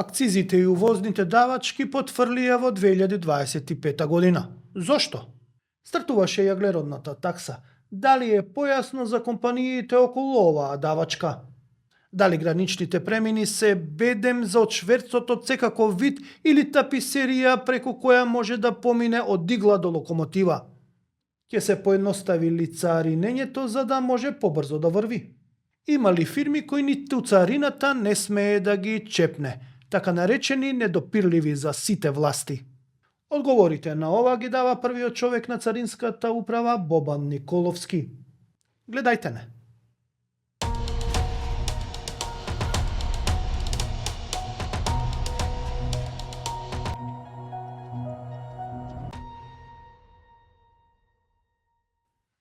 Акцизите и увозните давачки потврлија во 2025 година. Зошто? Стартуваше јаглеродната такса. Дали е појасно за компаниите околу оваа давачка? Дали граничните премини се бедем за очверцот од секаков вид или таписерија преку која може да помине од игла до локомотива? Ќе се поедностави лицаринењето за да може побрзо да врви. Има ли фирми кои ниту царината не смее да ги чепне, така наречени недопирливи за сите власти? Одговорите на ова ги дава првиот човек на Царинската управа Бобан Николовски. Гледајте не.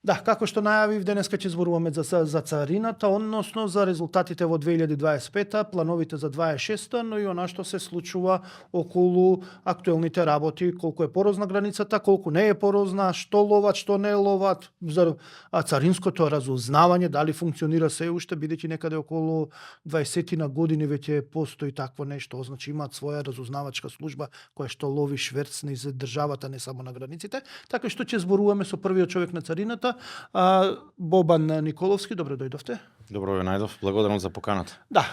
Да, како што најавив, денеска ќе зборуваме за царината, односно за резултатите во 2025, плановите за 2026, но и она што се случува околу актуелните работи, колку е порозна границата, колку не е порозна, што ловат, што не ловат, за царинското разузнавање, дали функционира се уште, бидејќи некаде околу 20 на години веќе постои такво нешто, значи имаат своја разузнавачка служба која што лови шверц низ државата, не само на границите, така што ќе зборуваме со првиот човек на царината, Бобан Николовски. Добро дојдовте. Добро ве најдов, благодарам за поканата. Да,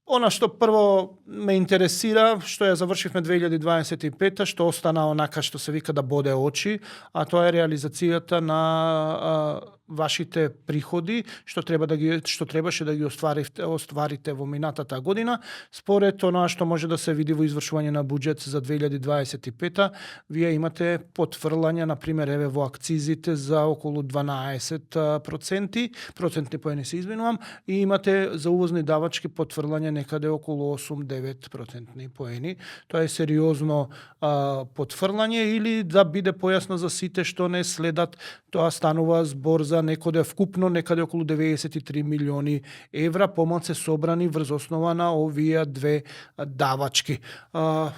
она што прво ме интересира, што ја завршивме 2025, што остана онака што се вика да боде очи, а тоа е реализацијата на вашите приходи, што требаше да ги остварите во минатата година. Според она што може да се види во извршување на буџет за 2025, вие имате потврлање, на пример, еве во акцизите за околу 12%, процентни поени се извинувам, и имате за увозни давачки потврлање некаде околу 8-9% поени. Тоа е сериозно потврлање, или да биде појасно за сите што не следат, тоа станува збор за некаде вкупно некаде околу 93 милиони евра помалку собрани врз основа на овие две давачки. На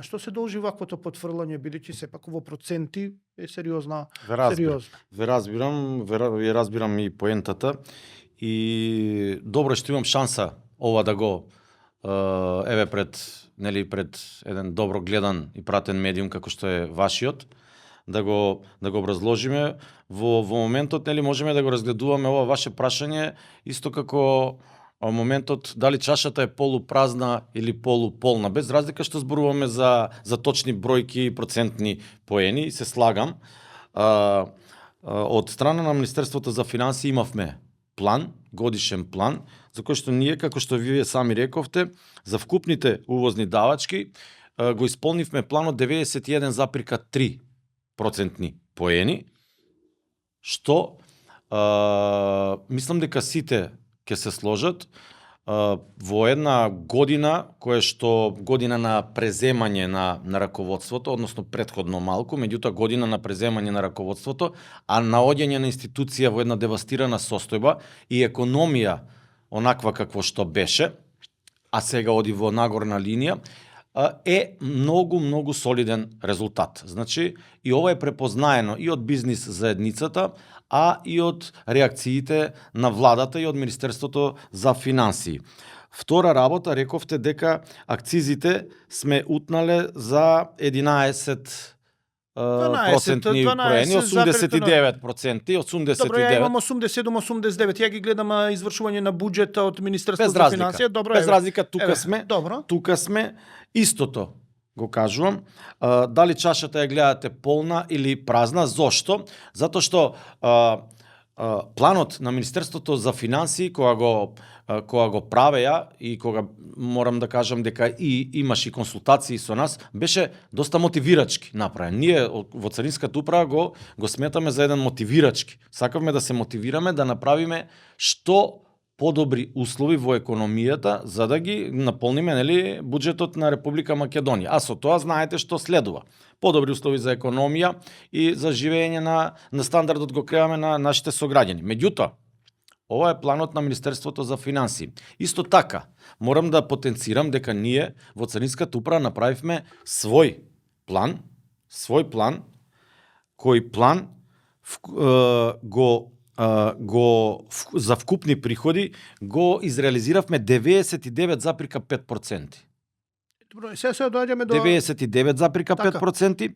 што се должи ваквото потврлање, бидејќи сепак во проценти е сериозна? Ве разбирам и поентата, и добро што имам шанса ова да го пред еден добро гледан и пратен медиум како што е вашиот, да го образложиме. Во моментот можеме да го разгледуваме ова ваше прашање исто како моментот дали чашата е полупразна или полуполна, без разлика што зборуваме за точни бројки и процентни поени. Се слагам. Од страна на Министерството за финансии имавме план, годишен план, за кој што ние, како што вие сами рековте, за вкупните увозни давачки го исполнивме планот 91,3% поени, што мислам дека сите ќе се сложат во една година која што година на преземање на раководството, односно претходно малку, меѓутоа година на преземање на раководството, а наоѓање на институција во една девастирана состојба и економија онаква какво што беше, а сега оди во нагорна линија, е многу солиден резултат. Значи, и ова е препознаено и од бизнис заедницата, а и од реакциите на владата и од Министерството за финансии. Втора работа, рековте дека акцизите сме утнале за 11 процентни поени, 89%. Добро, ја имам 87-89, ја ги гледам извршување на буџета од Министерството за финансија. Добро, без разлика, тука сме истото. Го кажувам, дали чашата ја гледате полна или празна, зошто? Затоа што планот на Министерството за финансии, кога го правеја и кога морам да кажам дека и имаше консултации со нас, беше доста мотивирачки направен. Ние во Царинската управа го сметаме за еден мотивирачки. Сакавме да се мотивираме да направиме што подобри услови во економијата, за да ги наполниме буџетот на Република Македонија. А со тоа знаете што следува. Подобри услови за економија и за живење на стандардот го креаме на нашите сограѓани. Меѓутоа, ова е планот на Министерството за финансии. Исто така, морам да потенцирам дека ние во Царинската управа направивме свој план, кој план го за вкупни приходи го изреализиравме 99,5%. Добро, сега доаѓаме до 99,5%.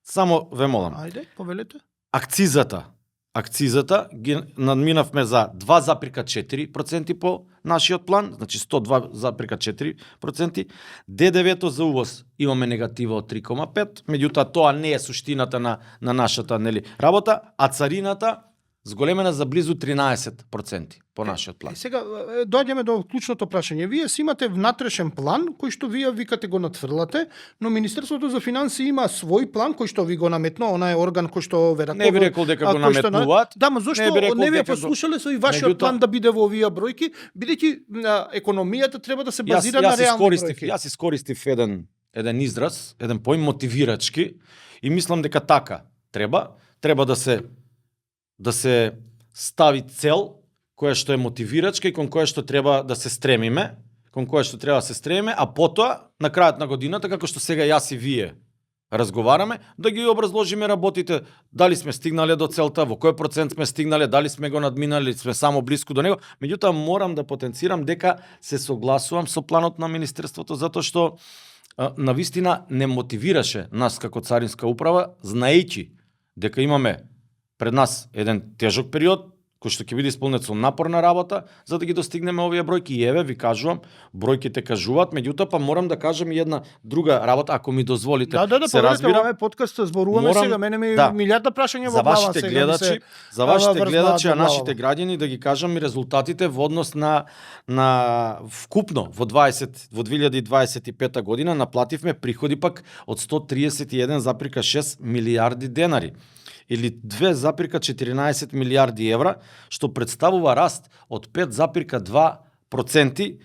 Само ве молам. Ајде, повелете. Акцизата ги надминавме за 2,4% по нашиот план, значи 102,4%. ДДВ-то за увоз имаме негатива од 3,5%, меѓутоа тоа не е суштината на нашата работа, а царината зголемена за близу 13% по нашиот план. Сега доаѓаме до клучното прашање. Вие си имате внатрешен план кој што вие викате го натврлате, но Министерството за финансии има свој план кој што ви го наметнува, она е орган кој што ве раководи. Не би рекол дека го наметнуваат. Да, ма зошто не ви послушале со и вашиот план да биде во овие бројки, бидејќи економијата треба да се базира на реални бројки. Јас искористив еден израз, еден поим мотивирачки и мислам дека така треба да се стави цел која што е мотивирачка и кон која што треба да се стремиме, а потоа на крајот на годината, како што сега јас и вие разговараме, да ги образложиме работите, дали сме стигнале до целта, во кој процент сме стигнале, дали сме го надминали, сме само блиску до него. Меѓутоа морам да потенцирам дека се согласувам со планот на Министерството, затоа што навистина не мотивираше нас како царинска управа, знаејќи дека имаме пред нас еден тежок период, кој што ќе биде исполнет со напорна работа, за да ги достигнеме овие бројки. И еве, ви кажувам, бројките кажуваат, меѓутоа па морам да кажам и една друга работа, ако ми дозволите. се разбира. Ова е подкаст, зборуваме сега, мене ми милиарда прашања во глава сега. За вашите гледачи, а нашите граѓани да ги кажам и резултатите во однос на вкупно во 2025 година наплативме приходи пак од 131,6 милиарди денари, или 2,14 милиарди евра, што представува раст од 5,2%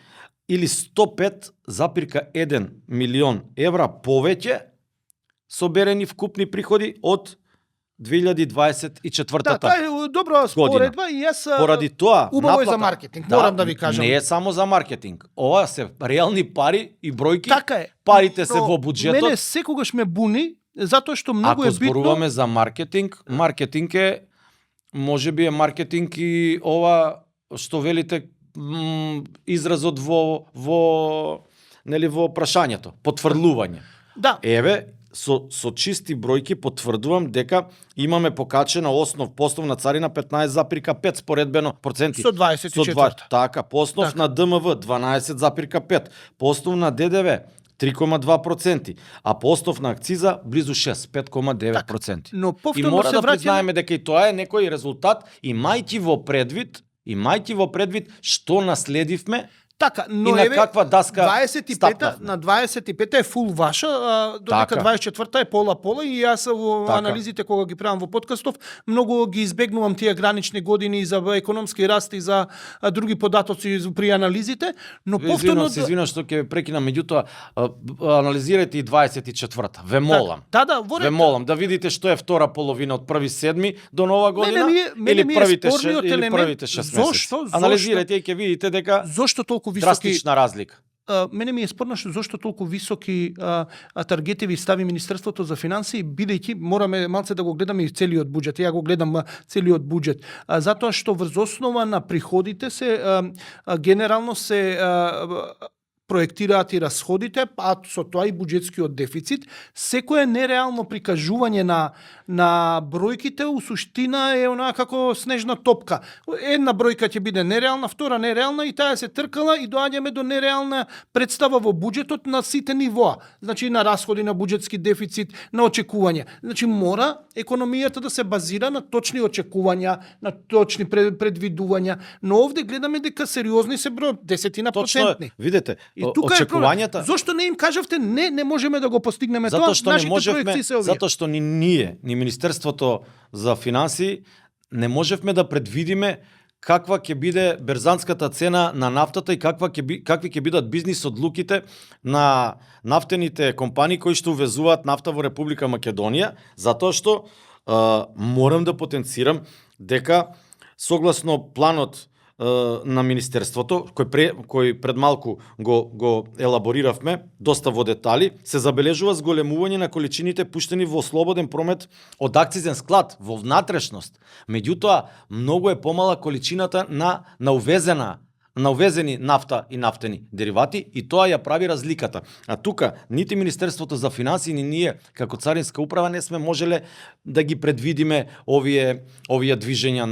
или 105,1 милион евра повеќе соберени вкупни приходи од 2024 Да, тоа е добра споредба и јас поради тоа убаво е за маркетинг, морам да ви кажам. Не е само за маркетинг. Ова се реални пари и бројки. Така е. Парите се во буџетот. Мене секогаш ме буни затоа што многу е битно. Ако зборуваме за маркетинг, маркетинг е можеби е маркетинг и ова што велите изразот во прашањето, потврдување. Да. Еве, со чисти бројки потврдувам дека имаме покачена основна царина 15,5 споредбено проценти. Со 24. Така, по основ на ДМВ 12,5, по основ на ДДВ 3,2%, а по основ на акциза близу 6, 5,9%. Но и мора да признаеме дека и тоа е некој резултат, имајќи во предвид што наследивме. Така, но и на каква даска 25-та, на 25-та е фул ваша, додека 24-та е пола-пола и јас во анализите кога ги правам во подкастов, многу ги избегнувам тие гранични години за економски раст и за други податоци при анализите, но повторно се извинувам што ќе прекинам, меѓутоа анализирајте и 24-та. Ве молам. Ве молам да видите што е втора половина од 1.7 до нова година или првите 6 месеци. Анализирајте и ќе видите дека зошто толку драстична разлика. Мене ми е спорно зошто толку високи таргетиви стави Министерството за финансии, бидејќи мораме малце да го гледаме и целиот буџет. Ја го гледам целиот буџет. Затоа што врз основа на приходите се генерално се проектираат и расходите, а со тоа и буџетскиот дефицит. Секое нереално прикажување на бројките у суштина е онаа како снежна топка. Една бројка ќе биде нереална, втора нереална и таа се тркала и доаѓаме до нереална представа во буџетот на сите нивоа. Значи на расходи, на буџетски дефицит, на очекувања. Значи мора економијата да се базира на точни очекувања, на точни предвидувања, но овде гледаме дека сериозни се број, 10%. Видете, и тука очекувањата. Зошто не им кажавте не можеме да го постигнеме тоа? Нашите проекции се овие. Затоа што ни Министерството за финансии не можевме да предвидиме каква ќе биде берзанската цена на нафтата и какви ќе бидат бизнис одлуките на нафтените компании кои што увезуваат нафта во Република Македонија, затоа што морам да потенцирам дека согласно планот на Министерството, кој пред малку го елабориравме, доста во детали, се забележува зголемување на количините пуштени во слободен промет од акцизен склад во внатрешност. Меѓутоа, многу е помала количината на увезени нафта и нафтени деривати и тоа ја прави разликата. А тука нити Министерството за финансии ни ние како Царинска управа не сме можеле да ги предвидиме овие движења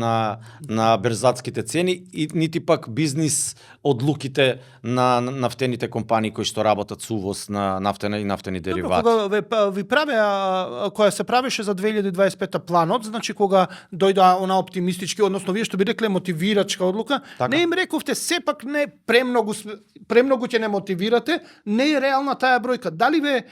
на берзатските цени и нити пак бизнис одлуките на нафтените компании кои што работат со увоз на нафтена и нафтени деривати. Кога ви која се правеше за 2025 планот, значи кога дојда она оптимистички, односно вие што би рекле мотивирачка одлука, Така. не им рековте сепак не премногу ќе не мотивирате, не е реална таа бројка. Дали ве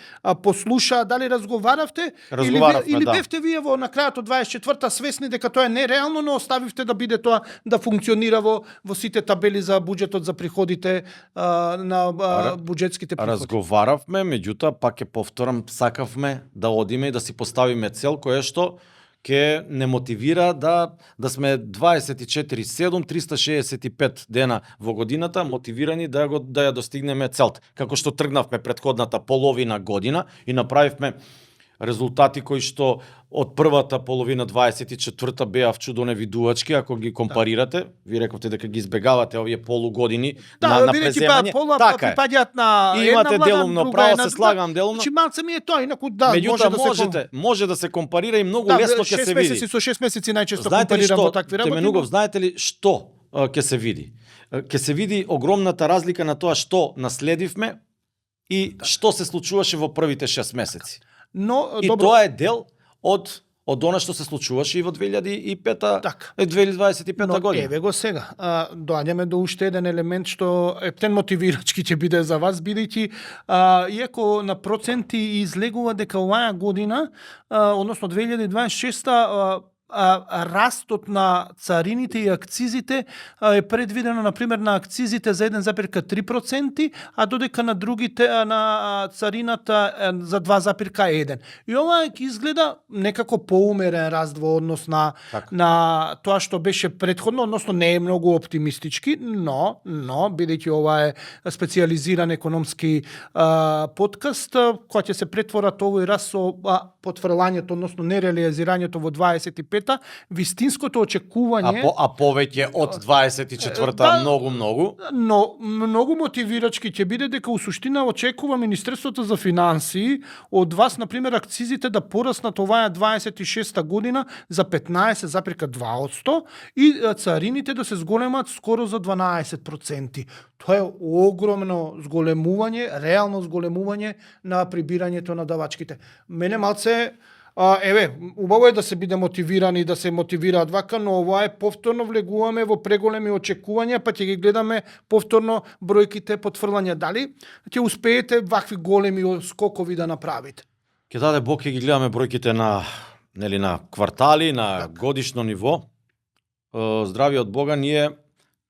послуша, дали разговаравте или да. бевте вие во на крајот од 24-та свесни дека тоа е нереално, но оставивте да биде тоа да функционира во сите табели за буџетот за приходите на буџетските приходи. Разговаравме, меѓутоа пак ќе повторам, сакавме да одиме и да си поставиме цел која што ќе не мотивира да сме 24/7, 365 дена во годината мотивирани да ја достигнеме целта. Како што тргнавме претходната половина година и направивме резултати кои што од првата половина 24-та беа чудоневидувачки, ако ги компарирате, ви рековте дека ги избегавате овие полугодини на преземање. Така припаѓаат на и една имате влада, делумно право, се слагам делумно. Значи малце ми е тоа, инаку да, Меѓутоа може да се компарира и многу лесно ќе се види. 6 месеци со 6 месеци најчесто знаете компарирам во такви работи. Теменугов, знаете ли што ќе се види? Ќе се види огромната разлика на тоа што наследивме и што се случуваше во првите 6 месеци. Но И добро, тоа е дел од она што се случуваше и во 2005-та, така. 2025 Но година. еве го сега. Доаѓаме до уште еден елемент што ептен мотивирачки ќе биде за вас, бидејќи иако на проценти излегува дека оваа година, односно 2026 растот на царините и акцизите е предвидено на пример на акцизите за 1,3%, а додека на другите на царината за 2,1%. И ова ќе изгледа некако поумерен раст во однос на тоа што беше претходно, односно не е многу оптимистички, но бидејќи ова е специјализиран економски подкаст, кој ќе се претворат овој раст со потврлањето, односно нереализирањето во 25-та, вистинското очекување... А повеќе од 24-та многу. Но многу мотивирачки ќе биде дека у суштина очекува Министерството за финансии од вас, например, акцизите да пораснат оваа 26-та година за 15,2% и царините да се зголемат скоро за 12%. Тоа е огромно зголемување, реално зголемување на прибирањето на давачките. Мене малце убаво е да се биде мотивирани, да се мотивираат вака, но ова е повторно влегуваме во преголеми очекувања, па ќе ги гледаме повторно бројките потврлања. Дали ќе успеете вакви големи скокови да направите? Ќе даде Бог, ќе ги гледаме бројките на квартали, на годишно ниво. Здрави од Бога, ние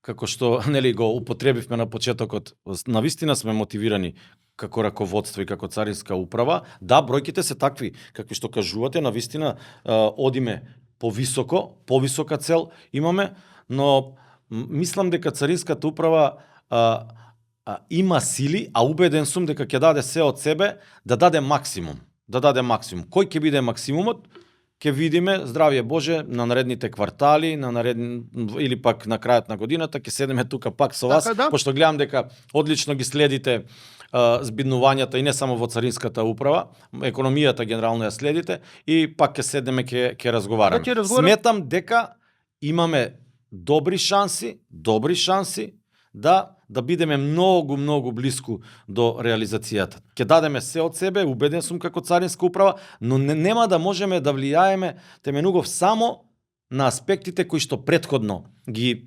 како што го употребивме на почетокот, навистина сме мотивирани како раководство и како Царинска управа. Да, бројките се такви, какви што кажувате, навистина одиме повисока цел имаме, но мислам дека Царинската управа има сили, а убеден сум дека ќе даде се од себе да даде максимум. Кој ќе биде максимумот? Ќе видиме, здравје Боже, на наредните квартали, или пак на крајот на годината, ќе седеме тука пак со вас, пошто гледам дека одлично ги следите збиднувањата и не само во Царинската управа, економијата генерално ја следите и пак ќе седеме, ќе разговараме. Сметам дека имаме добри шанси да бидеме многу блиску до реализацијата. Ќе дадеме се од себе, убеден сум како Царинска управа, но нема да можеме да влијаеме Теменугов само на аспектите кои што претходно ги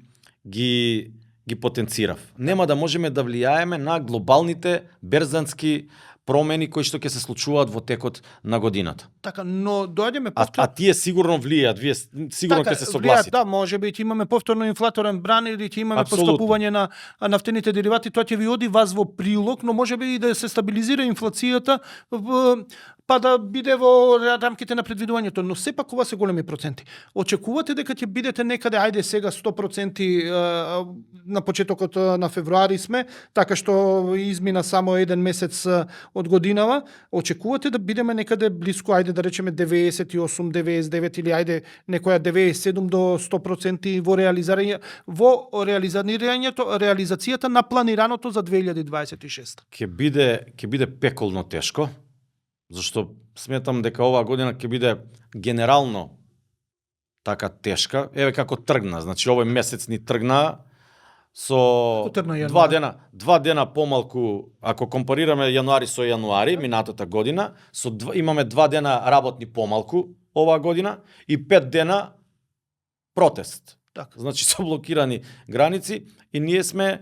потенцирав. Нема да можеме да влијаеме на глобалните берзански промени кои што ќе се случуваат во текот на годината. Така, но доаѓаме повторно... А тие сигурно влијаат, вие сигурно ќе се согласите. Да, можеби ќе имаме повторно инфлаторен бран или ќе имаме поскапување на нафтените деривати, тоа ќе ви оди вас во прилог, но можеби и да се стабилизира инфлацијата па да биде во рамките на предвидувањето, но сепак ова се големи проценти. Очекувате дека ќе бидете некаде, ајде сега 100% на почетокот на февруари сме, така што измина само еден месец од годинава, очекувате да бидеме некаде блиску, ајде да речеме 98, 99 или ајде некоја 97 до 100% во реализацијата на планираното за 2026. Ќе биде пеколно тешко, зашто сметам дека оваа година ќе биде генерално така тешка. Еве како тргна, значи овој месец ни тргна со два дена помалку, ако компарираме јануари со јануари, минатата година, имаме 2 дена работни помалку оваа година и 5 дена протест. Так. Значи со блокирани граници и ние сме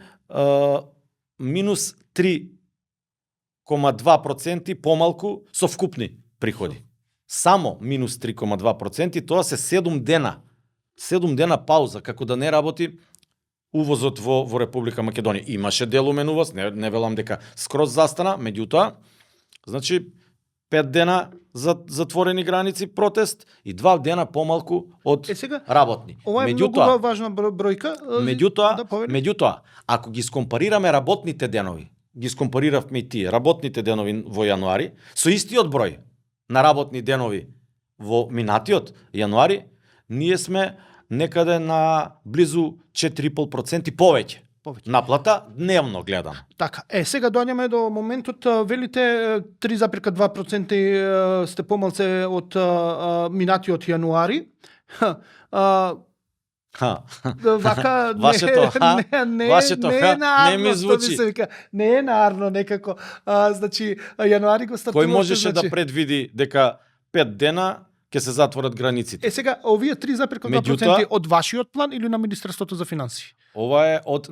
минус 3,2% помалку со вкупни приходи. Само минус 3,2%, тоа се 7 дена. 7 дена пауза, како да не работи увозот во Република Македонија. Имаше делумен увоз, не велам дека скроз застана, меѓутоа, значи 5 дена за затворени граници протест и 2 дена помалку од сега, работни. Ова е многу важна бројка. Меѓутоа, ако ги скомпарираме работните денови, ги скомпариравме и тие работните денови во јануари со истиот број на работни денови во минатиот јануари, ние сме некаде на близу 4,5% повеќе. Наплата дневно гледам. Така. Сега доаѓаме до моментот, велите 3,2% сте помалце од минатиот јануари. Вака не ми звучи. Не е наарно некако. Значи јануари го стартувате. Кој можеше да предвиди дека 5 дена ќе се затворат границите? Сега овие 3,2% од вашиот план или на Министерството за финансии? Ова е од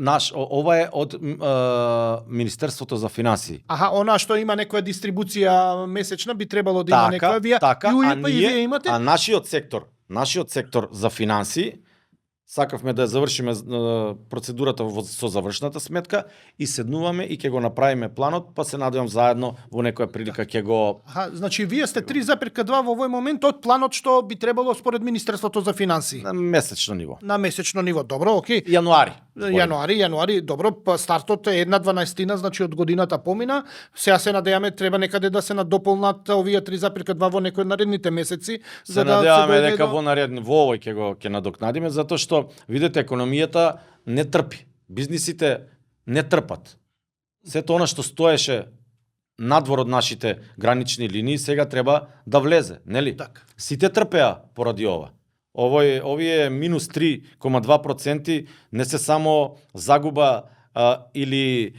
Министерството за финансии. Она што има некоја дистрибуција месечна би требало да има некоја вие. Така, вие имате. А нашиот сектор за финансии, сакавме да ја завршиме процедурата со завршната сметка и седнуваме и ќе го направиме планот, па се надевам заедно во некоја прилика ќе го... Значи вие сте 3,2 во овој момент од планот што би требало според Министерството за финансии. На месечно ниво. Добро, окей. Јануари, добро, па стартот е 1/12, значи од годината помина. Сега се надеваме треба некаде да се надополнат овие 3,2 во некои наредните месеци. Се надеваме дека во овој ќе надокнадиме, затоа што видите, економијата не трпи. Бизнисите не трпат. Сето она што стоеше надвор од нашите гранични линии сега треба да влезе, нели? Так. Сите трпеа поради ова. Овие минус 3,2% не се само загуба или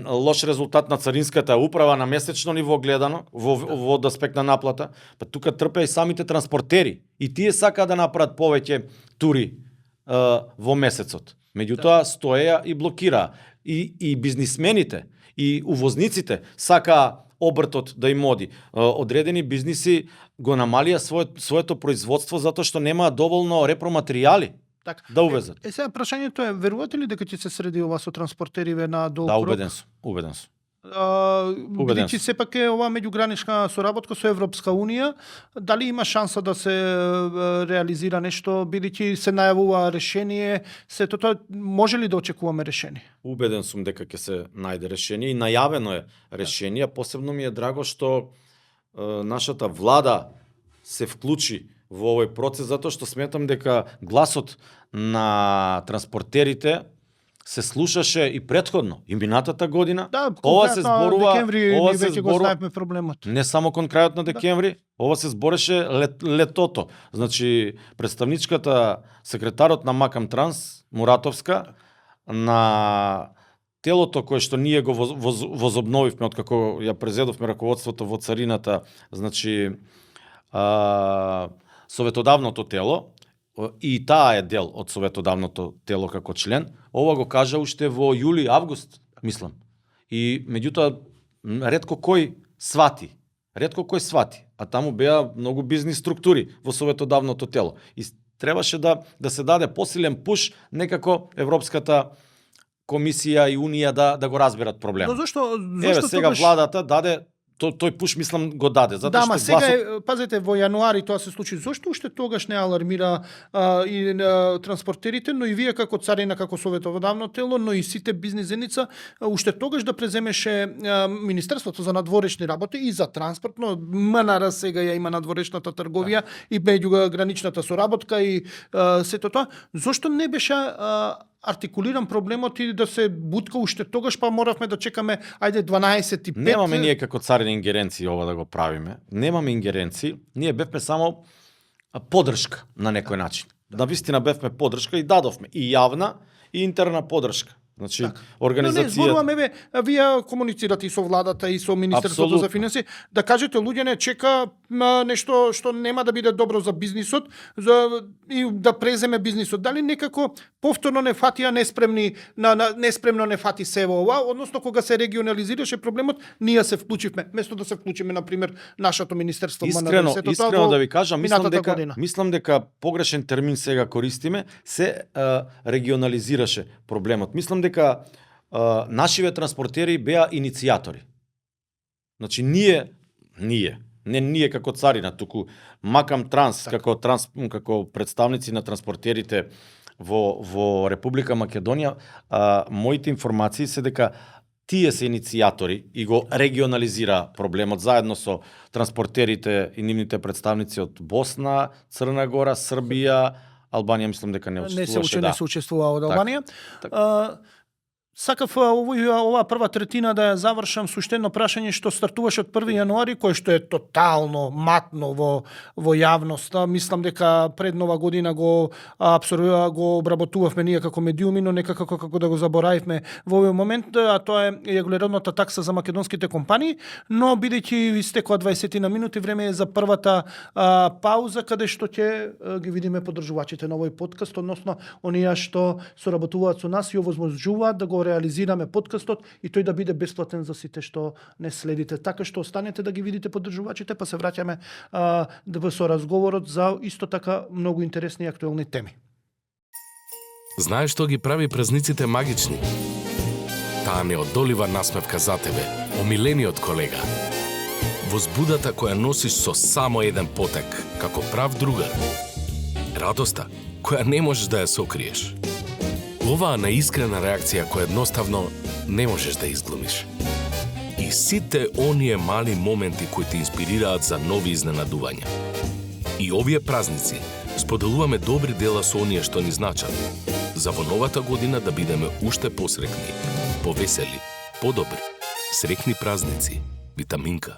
лош резултат на царинската управа на месечно ниво гледано во аспект на наплата, па тука трпеа и самите транспортери. И тие сакаат да направат повеќе тури во месецот. Меѓутоа стоеа и блокираа. И бизнисмените, и увозниците сакаа обртот да им оди. Одредени бизниси го намалија своето производство затоа што немаат доволно репроматеријали да увезат. Сега прашањето е, верувате ли дека ќе се среди ова со транспортериве на долг рок? Да, убеден сум. Бидејќи сепак е ова меѓугранична соработка со Европска Унија, дали има шанса да се реализира нешто, бидејќи се најавува решение, сето тоа може ли да очекуваме решение? Убеден сум дека ќе се најде решение и најавено е решение, посебно ми е драго што нашата влада се вклучи во овој процес, затоа што сметам дека гласот на транспортерите се слушаше и претходно, и минатата година. Да, ова се зборува, проблемот. Не само кон крајот на декември, ова се збореше летото. Значи, представничката, секретарот на Макам Транс, Муратовска, на телото кое што ние го возобновивме откако ја презедовме раководството во царината, значи советодавното тело, и таа е дел од советодавното тело како член, ова го кажа уште во јули-август, мислам. И меѓутоа ретко кој свати, а таму беа многу бизнис структури во советодавното тело. И требаше да се даде посилен пуш некако Европската комисија и Унија да го разберат проблемот. Но зашто Еве сега владата даде тој пуш мислам го даде, Да, затоа ма што сега, гласот пазете, во јануари тоа се случи. Зошто уште тогаш не алармира транспортерите, но и вие како царина, како советодавно тело, но и сите бизнис зеница, уште тогаш да преземеше Министерството за надворешни работи и за транспорт, но МНР сега ја има надворешната трговија и меѓуграничната соработка и сето тоа. Зошто не беше артикулиран проблемот и да се бутка уште тогаш, па моравме да чекаме, ајде 12 и 5. немаме ние како царини ингеренции ова да го правиме. Немаме ингеренции, ние бевме само поддршка на некој начин. На вистина бевме поддршка и дадовме и јавна и интерна поддршка. Значи, Но не, организација... зборуваме, вие комуницирате и со владата и со Министерството за финанси, да кажете луѓе не чека нешто што нема да биде добро за бизнисот, и да преземе бизнисот. Дали некако повторно не фатија неспремно не фати се во ова, односно кога се регионализираше проблемот, ние се вклучивме, место да се вклучиме на пример нашето министерство. Искрено да ви кажам, година. мислам дека погрешен термин сега користиме, се регионализираше проблемот. Мислам дека нашиве транспортери беа иницијатори. Значи не ние како царина, туку Макам Транс како представници на транспортерите во Република Македонија, моите информации се дека тие се иницијатори и го регионализира проблемот заедно со транспортерите и нивните представници од Босна, Црна Гора, Србија, Албанија мислам дека не учествуваше. Не се учествува од Албанија. Сакав оваа прва третина да ја завршам со уште едно прашање што стартуваше од 1 јануари, кое што е тотално матно во јавноста. Мислам дека пред нова година го обработувавме ние како медиуми, но некако како да го заборавивме во овој момент, а тоа е еглеродната такса за македонските компании, но бидејќи истекоа 20 на минути, време е за првата пауза каде што ќе ги видиме поддржувачите на овој подкаст, односно оние што соработуваат со нас и овозможуваат да го реализираме подкастот и тој да биде бесплатен за сите што не следите. Така што останете да ги видите поддржувачите, па се враќаме со разговорот за исто така многу интересни и актуелни теми. Знаеш што ги прави празниците магични? Таа неодолива насмевка за тебе, омилениот колега. Возбудата која носиш со само еден потек, како прав другар. Радоста која не можеш да ја сокриеш. Оваа неискрена реакција која едноставно не можеш да изглумиш. И сите оние мали моменти кои те инспирираат за нови изненадувања. И овие празници споделуваме добри дела со оние што ни значат. За во новата година да бидеме уште посрекни, повесели, подобри. Срекни празници. Витаминка.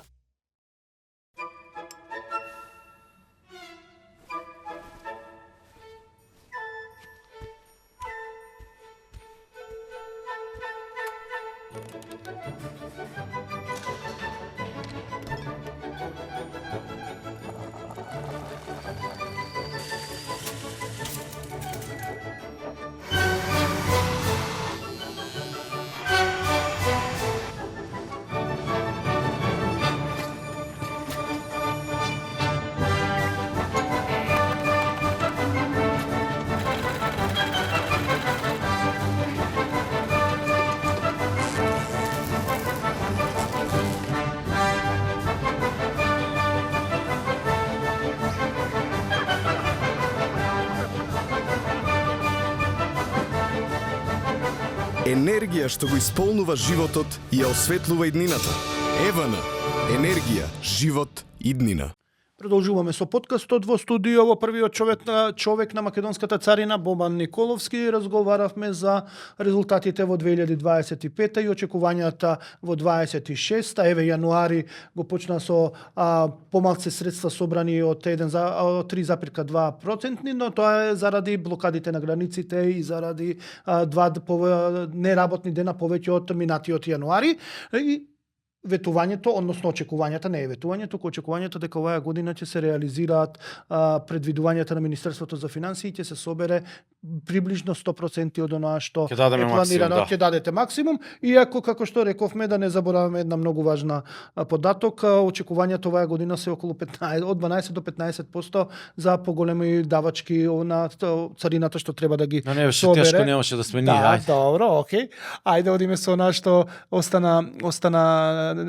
Енергија што го исполнува животот и ја осветлува иднината. Евана. Енергија, живот, иднина. Продолжуваме со подкастот во студио. Во првиот човек на македонската царина Бобан Николовски разговаравме за резултатите во 2025 и очекувањата во 26. Еве јануари го почна со помалце средства собрани од 3,2%, но тоа е заради блокадите на границите и заради неработни дена повеќе од минатиот јануари. И ветувањето, односно очекувањата, не е ветувањето, очекувањето дека оваа година ќе се реализираат предвидувањата на Министерството за финансии и ќе се собере приближно 100% од оноа што Ќе дадеме планирано, максимум, да. ќе дадете максимум, иако како што рековме да не забораваме една многу важна податок, очекувањето оваа година се околу 15 од 12 до 15% за поголеми давачки на царината што треба да ги Но не беше собере. тешко, немаше да сме ние. Да, Ајде. добро, окей. Ајде одиме со она што остана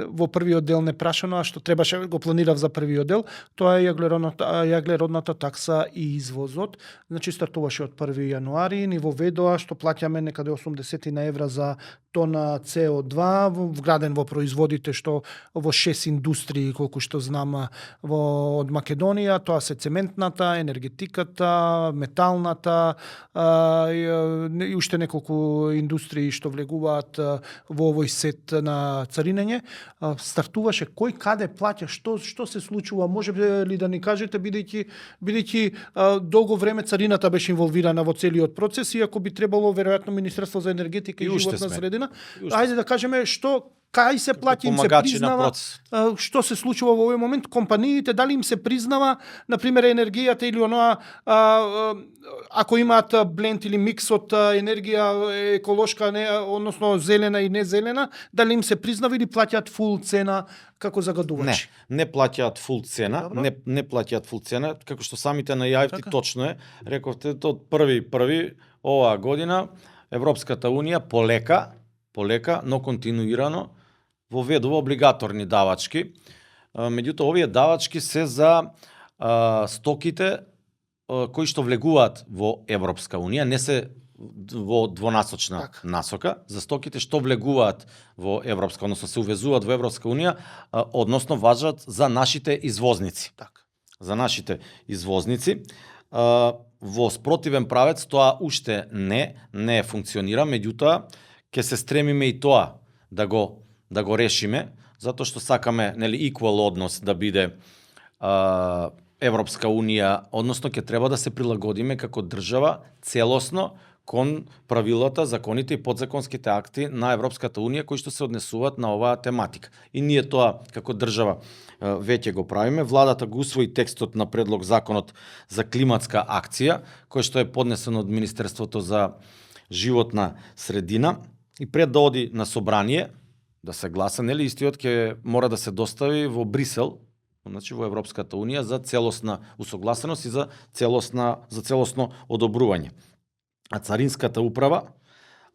во првиот дел непрашано, а што требаше го планирав за првиот дел, тоа е јаглеродната такса и извозот. Значи стартуваше од 1 јануари, ниво ВДО што плаќаме некаде 80 на евра за тона CO2 вграден во производите што во 6 индустрии колку што знам од Македонија, тоа се цементната, енергетиката, металната и уште неколку индустрии што влегуваат во овој сет на царинење. Стартуваше кој каде плаќа, што се случува, може ли да ни кажете бидејќи долго време царината беше инволвирана во целиот процес, иако би требало веројатно Министерство за енергетика и И уште животна сме. средина. И уште Ајде да кажеме што кај се плаќа, им се помагачи на признава, процес. што се случува во овој момент, компаниите, дали им се признава, например, енергијата или оноа, ако имаат бленд или микс од енергија еколошка, односно зелена и незелена, дали им се признава или плаќаат фул цена како Не, загадувачи? не плаќаат фул цена, Добро. не плаќаат фул цена, како што самите најавите Така. точно е, рековте од 1.1. оваа година Европската унија полека, но континуирано воведува облигаторни давачки. Меѓутоа овие давачки се за стоките кои што влегуваат во Европска унија, не се во двонасочна Така. насока, за стоките што влегуваат во Европска, односно се увезуваат во Европска унија, односно важат за нашите извозници. Така. За нашите извозници. Во спротивен правец тоа уште не функционира, меѓутоа ќе се стремиме и тоа да го решиме, затоа што сакаме, нели, equal однос да биде Европска унија, односно ќе треба да се прилагодиме како држава целосно кон правилата, законите и подзаконските акти на Европската унија кои што се однесуваат на оваа тематика. И ние тоа како држава веќе го правиме. Владата го усвои текстот на предлог законот за климатска акција, кој што е поднесен од Министерството за животна средина и пред да оди на собрание да се гласа, нели, истиот ќе мора да се достави во Брисел, значи во Европската унија за целосна усогласеност и за целосно одобрување. А Царинската управа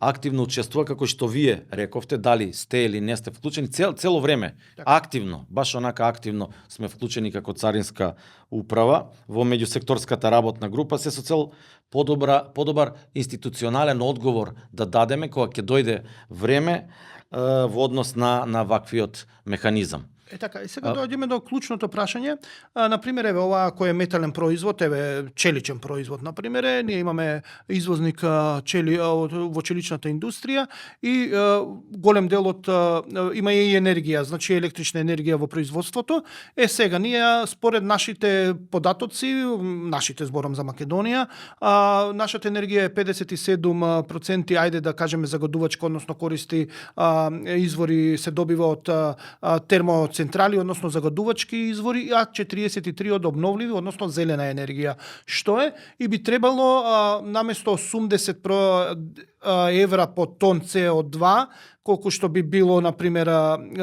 активно учествува, како што вие рековте, дали сте или не сте вклучени цело време, активно, баш онака активно сме вклучени како Царинска управа во меѓусекторската работна група, се со цел подобар институционален одговор да дадеме кога ќе дојде време во однос на ваквиот механизам. Така, и сега дојдеме до клучното прашање. Например, еве ова кој е метален производ, еве челичен производ, например, ние имаме извозник во челичната индустрија и голем дел од има и енергија, значи електрична енергија во производството. Сега ние според нашите податоци, нашите зборам за Македонија, нашата енергија е 57%, ајде да кажеме загадувачка, односно користи извори, се добива од термоцентрали, односно загадувачки извори, а 43 од обновливи, односно зелена енергија. Што е? И би требало наместо 80 евра по тон CO2, колку што би било, например,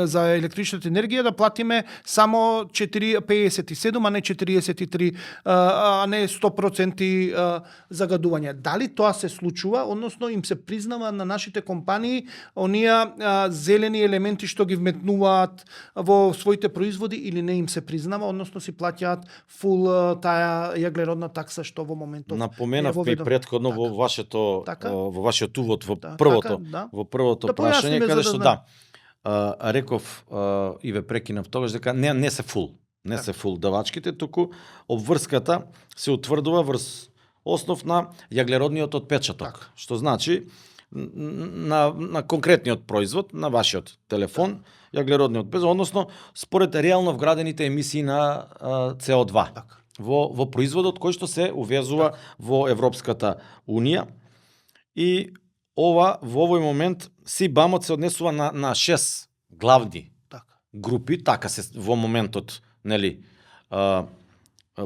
за електричната енергија, да платиме само 57, а не 43, а не 100% загадување. Дали тоа се случува, односно им се признава на нашите компании оние зелени елементи што ги вметнуваат во своите производи или не им се признава, односно си плаќаат фул таа јаглеродна такса што во моментов Напоменавте и предходно во вашиот увод во првото прашање, каде што реков и ве прекинав тогаш дека не се фул. Не се фул давачките, туку обврската се утврдува врз основ на јаглеродниот отпечаток. Што значи на конкретниот производ, на вашиот телефон, јаглеродниот отпечаток, односно според реално вградените емисии на CO2 во производот кој што се увезува во Европската унија. И ова во овој момент СИБАМот се однесува на 6 главни групи, така се во моментот, нели,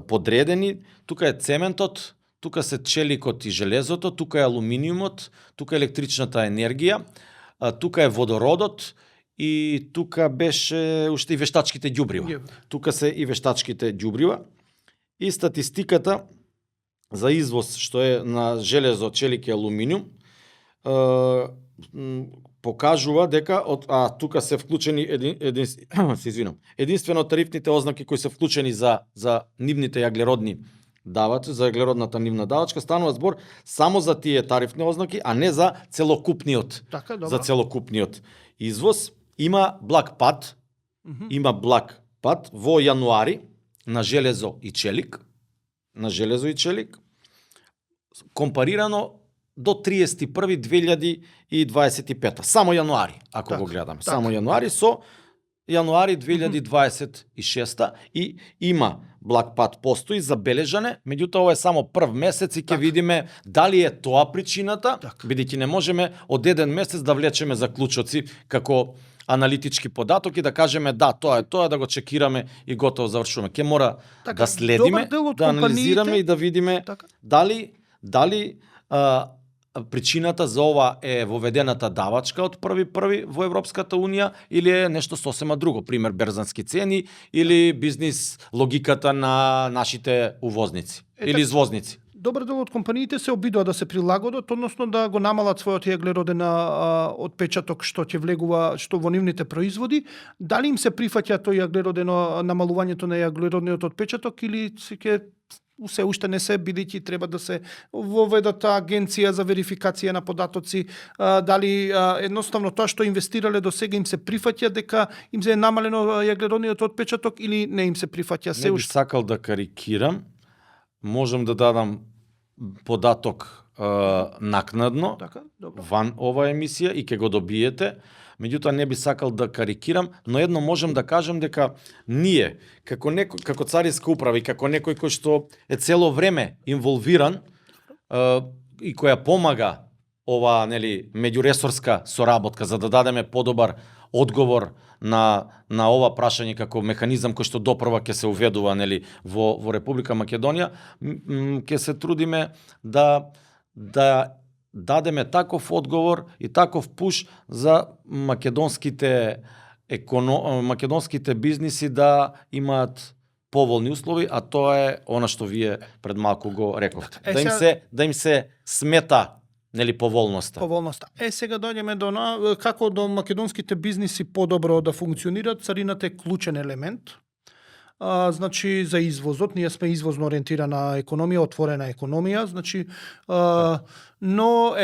подредени. Тука е цементот, тука се челикот и железото, тука е алуминиумот, тука е електричната енергија, тука е водородот и тука беше уште и вештачките ѓубрива. Тука се и вештачките ѓубрива. И статистиката за извоз што е на железо, челик и алуминиум покажува дека тука се вклучени единствено тарифните ознаки кои се вклучени за нивните јаглеродни давачи, за јаглеродната нивна давачка, станува збор само за тие тарифни ознаки, а не за целокупниот. Така, добро. За целокупниот извоз. Има благ пад, во јануари на железо и челик, компарирано до 31.2025. Само јануари, ако го гледаме. Само јануари со јануари 2026 и има благ пад, постои забележане, меѓутоа ова е само прв месец и ќе видиме дали е тоа причината, бидејќи не можеме од еден месец да влечеме заклучоци како аналитички податок и да кажеме да, тоа е, да го чекираме и готово завршуваме. Ке мора да следиме, да анализираме и да видиме дали причината за ова е воведената давачка од 1.1. во Европската Унија или е нешто сосема друго, пример берзански цени или бизнис логиката на нашите увозници или извозници. Добар дел од компаниите се обидува да се прилагодат, односно да го намалат својот јаглероден отпечаток што ќе влегува што во нивните производи. Дали им се прифаќа тој јаглеродено намалувањето на јаглеродниот отпечаток или се уште не се, бидејќи треба да се воведат агенција за верификација на податоци, дали едноставно тоа што инвестирале до сега им се прифаќа дека им се е намалено јаглеродниот отпечаток или не им се прифаќа се уште? Не би уште? сакал да карикирам, можам да дадам податок накнадно ван ова емисија и ќе го добиете. Меѓутоа не би сакал да карикирам, но едно можам да кажам дека ние како цариска управа и како некој кој што е цело време инволвиран и која помага ова меѓуресорска соработка за да дадеме подобар одговор на ова прашање како механизам кој што допрва ќе се уведува во Република Македонија, ќе се трудиме да дадеме таков одговор и таков пуш за македонските бизниси да имаат поволни услови, а тоа е она што вие пред малку го рековте. Да им се смета поволноста. Сега дојдеме до како до македонските бизниси подобро да функционираат. Царината е клучен елемент. Значи за извозот, ние сме извозно ориентирана економија, отворена економија, значи но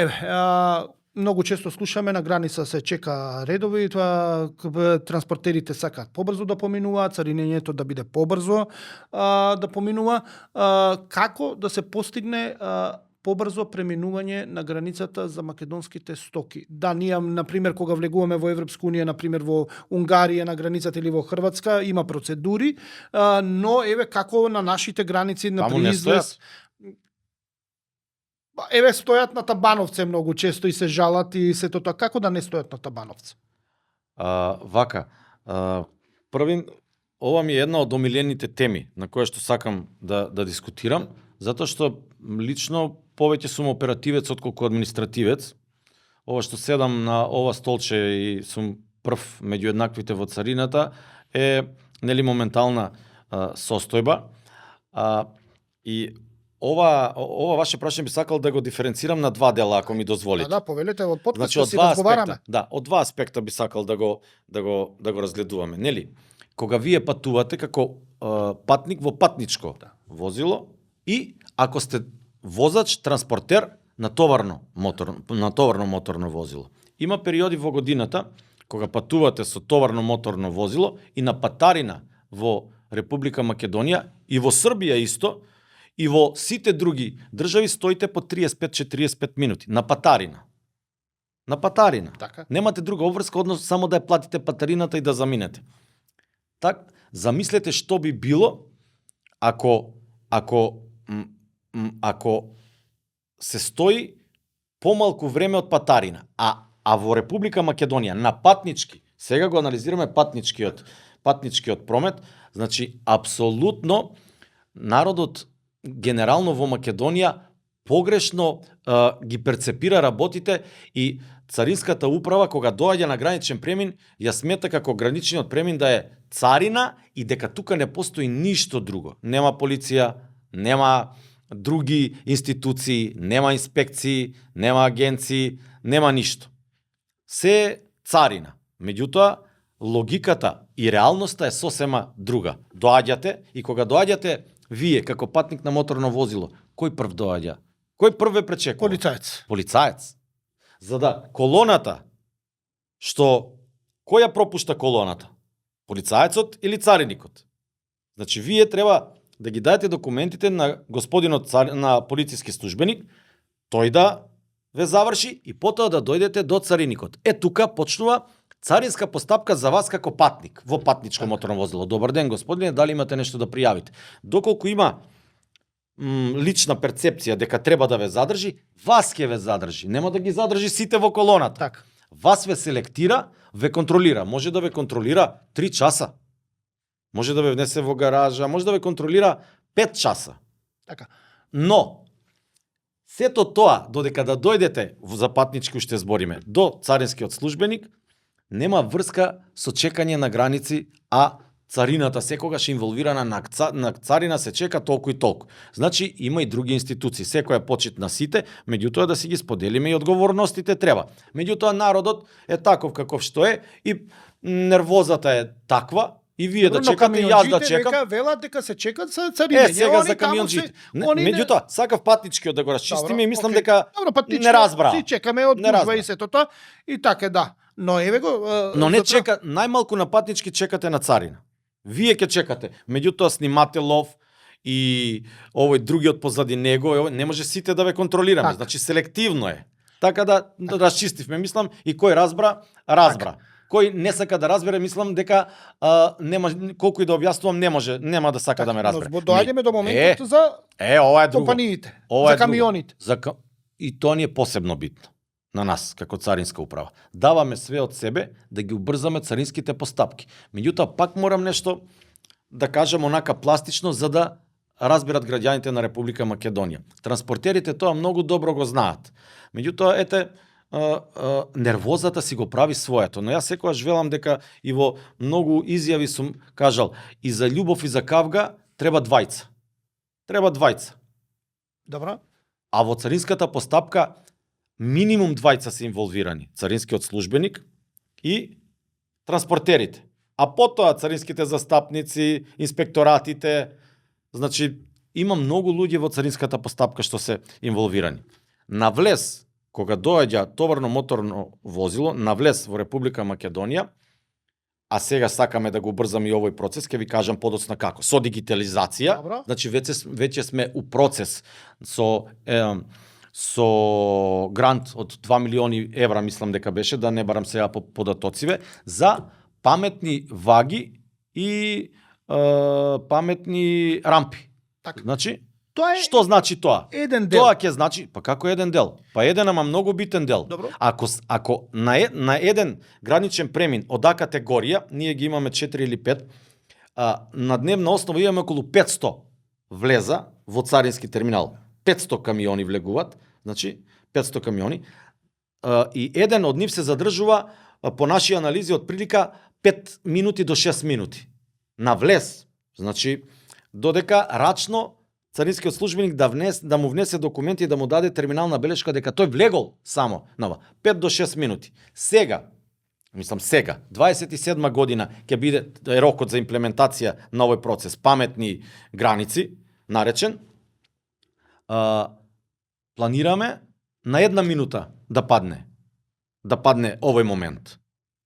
многу често слушаме на граница се чека редови, тоа транспортерите сакаат побрзо да поминуваат, царинењето да биде побрзо да поминува. Како да се постигне побрзо преминување на границата за македонските стоки? Да, ние, например, кога влегуваме во Европска Унија, например во Унгарија на границата или во Хрватска, има процедури, но еве како на нашите граници, например, стојат на Табановце многу често и се жалат и сето тоа. Како да не стојат на Табановце? Ова ми е една од омилените теми на која што сакам да дискутирам, затоа што лично повеќе сум оперативец отколку административец. Ова што седам на ова столче и сум прв меѓу еднаквите во царината е моментална состојба. И ова ваше прашање би сакал да го диференцирам на два дела, ако ми дозволите. Да, повелете, од подкаст си разговараме. Од два аспекта би сакал да го разгледуваме. Кога вие патувате како патник во патничко возило и ако сте возач, транспортер на товарно моторно возило. Има периоди во годината кога патувате со товарно моторно возило и на патарина во Република Македонија и во Србија исто и во сите други држави стоите по 35-45 минути на патарина. Така. Немате друга обврска, односно само да ја платите патарината и да заминете. Замислете што би било ако се стои помалку време од патарина, а во Република Македонија на патнички, сега го анализираме патничкиот промет, значи апсолутно народот генерално во Македонија погрешно ги перцепира работите и царинската управа кога доаѓа на граничен премин ја смета како граничниот премин да е царина и дека тука не постои ништо друго. Нема полиција, нема други институции, нема инспекции, нема агенции, нема ништо. Се е царина. Меѓутоа, логиката и реалноста е сосема друга. Доаѓате и кога доаѓате вие како патник на моторно возило, кој прв доаѓа? Кој прв ве пречекува? Полицаец. Полицаец. За да колоната, кој ја пропушта колоната? Полицаецот или цариникот? Значи, вие треба да ги дадете документите на господинот на полициски службеник, тој да ве заврши и потоа да дојдете до цариникот. Тука почнува царинска постапка за вас како патник во патничко моторно возило. Добар ден, господине, дали имате нешто да пријавите? Доколку има лична перцепција дека треба да ве задржи, вас ќе ве задржи. Нема да ги задржи сите во колоната. Така. Вас ве селектира, ве контролира. Може да ве контролира 3 часа. Може да ве внесе во гаража, може да ве контролира 5 часа. Така. Но, сето тоа, додека да дојдете, за патнички уште збориме, до царинскиот службеник, нема врска со чекање на граници, а царината секогаш инволвирана на царина се чека толку и толку. Значи, има и други институции. Секоја почит на сите, меѓутоа да си ги споделиме и одговорностите треба. Меѓутоа, народот е таков каков што е и нервозата е таква, и вие да чекате, и јас да чекам. Дека велат дека се чекат за царине. Сега за камионџите. Меѓутоа, сакав патничкиот да го расчистиме и мислам дека не разбра. Си чекаме од гужва и сето тоа и така да. Но еве го но не чека, најмалку на патнички чекате на царина. Вие ќе чекате. Меѓутоа снимателов и овој другиот позади него, не може сите да ве контролираме. Так. Значи селективно е. Така да расчистивме, мислам, и кој разбра. Так. Кој не сака да разбере, мислам дека нема колку и да објаснувам нема да сака да ме разбере. Но доаѓаме до моментот за ова е друго. компаниите, Ова за е камионите. И тоа ни е посебно битно на нас, како царинска управа. Даваме све од себе да ги убрзаме царинските постапки. Меѓутоа, пак морам нешто да кажам онака пластично, за да разберат граѓаните на Република Македонија. Транспортерите тоа многу добро го знаат. Меѓутоа, нервозата си го прави своето. Но јас секогаш велам дека и во многу изјави сум кажал, и за љубов и за кавга треба двајца. Треба двајца. Добро. А во царинската постапка минимум двајца се инволвирани. Царинскиот службеник и транспортерите. А потоа царинските застапници, инспекторатите. Значи, има многу луѓе во царинската постапка што се инволвирани. На влез, кога доаѓа товарно моторно возило, на влез во Република Македонија, а сега сакаме да го убрзаме и овој процес, ќе ви кажам подоцна како. Со дигитализација, Добро. значи веќе сме у процес со грант од 2 милиони евра, мислам дека беше, да не барам сега по податоциве, за паметни ваги и паметни рампи. Така. Значи, Тоа е што значи тоа? еден дел. Тоа ќе значи, па како еден дел? Па еден, ама многу битен дел. Добро. Ако на еден граничен премин од А категорија, ние ги имаме 4 или 5, на дневна основа имаме околу 500 влеза во царински терминал. 500 камиони влегуваат, значи 500 камиони, и еден од нив се задржува по наши анализи од прилика 5 минути до 6 минути. На влез, значи додека рачно царинскиот службеник да му внесе документи и да му даде терминална белешка дека тој влегол само на 5 до 6 минути. Сега, 27 година ќе биде рокот за имплементација на овој процес, паметни граници, наречен, планираме на 1 минута да падне овој момент.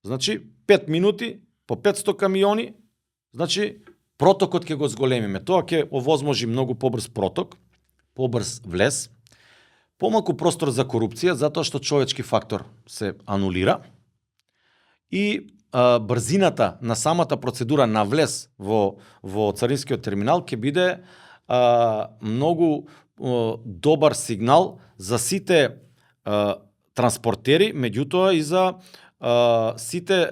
Значи, 5 минути по 500 камиони, значи, протокот ќе го зголемиме. Тоа ќе овозможи многу побрз проток, побрз влез, помалку простор за корупција, затоа што човечки фактор се анулира и брзината на самата процедура на влез во царинскиот терминал ќе биде многу добар сигнал за сите транспортери, меѓутоа и за сите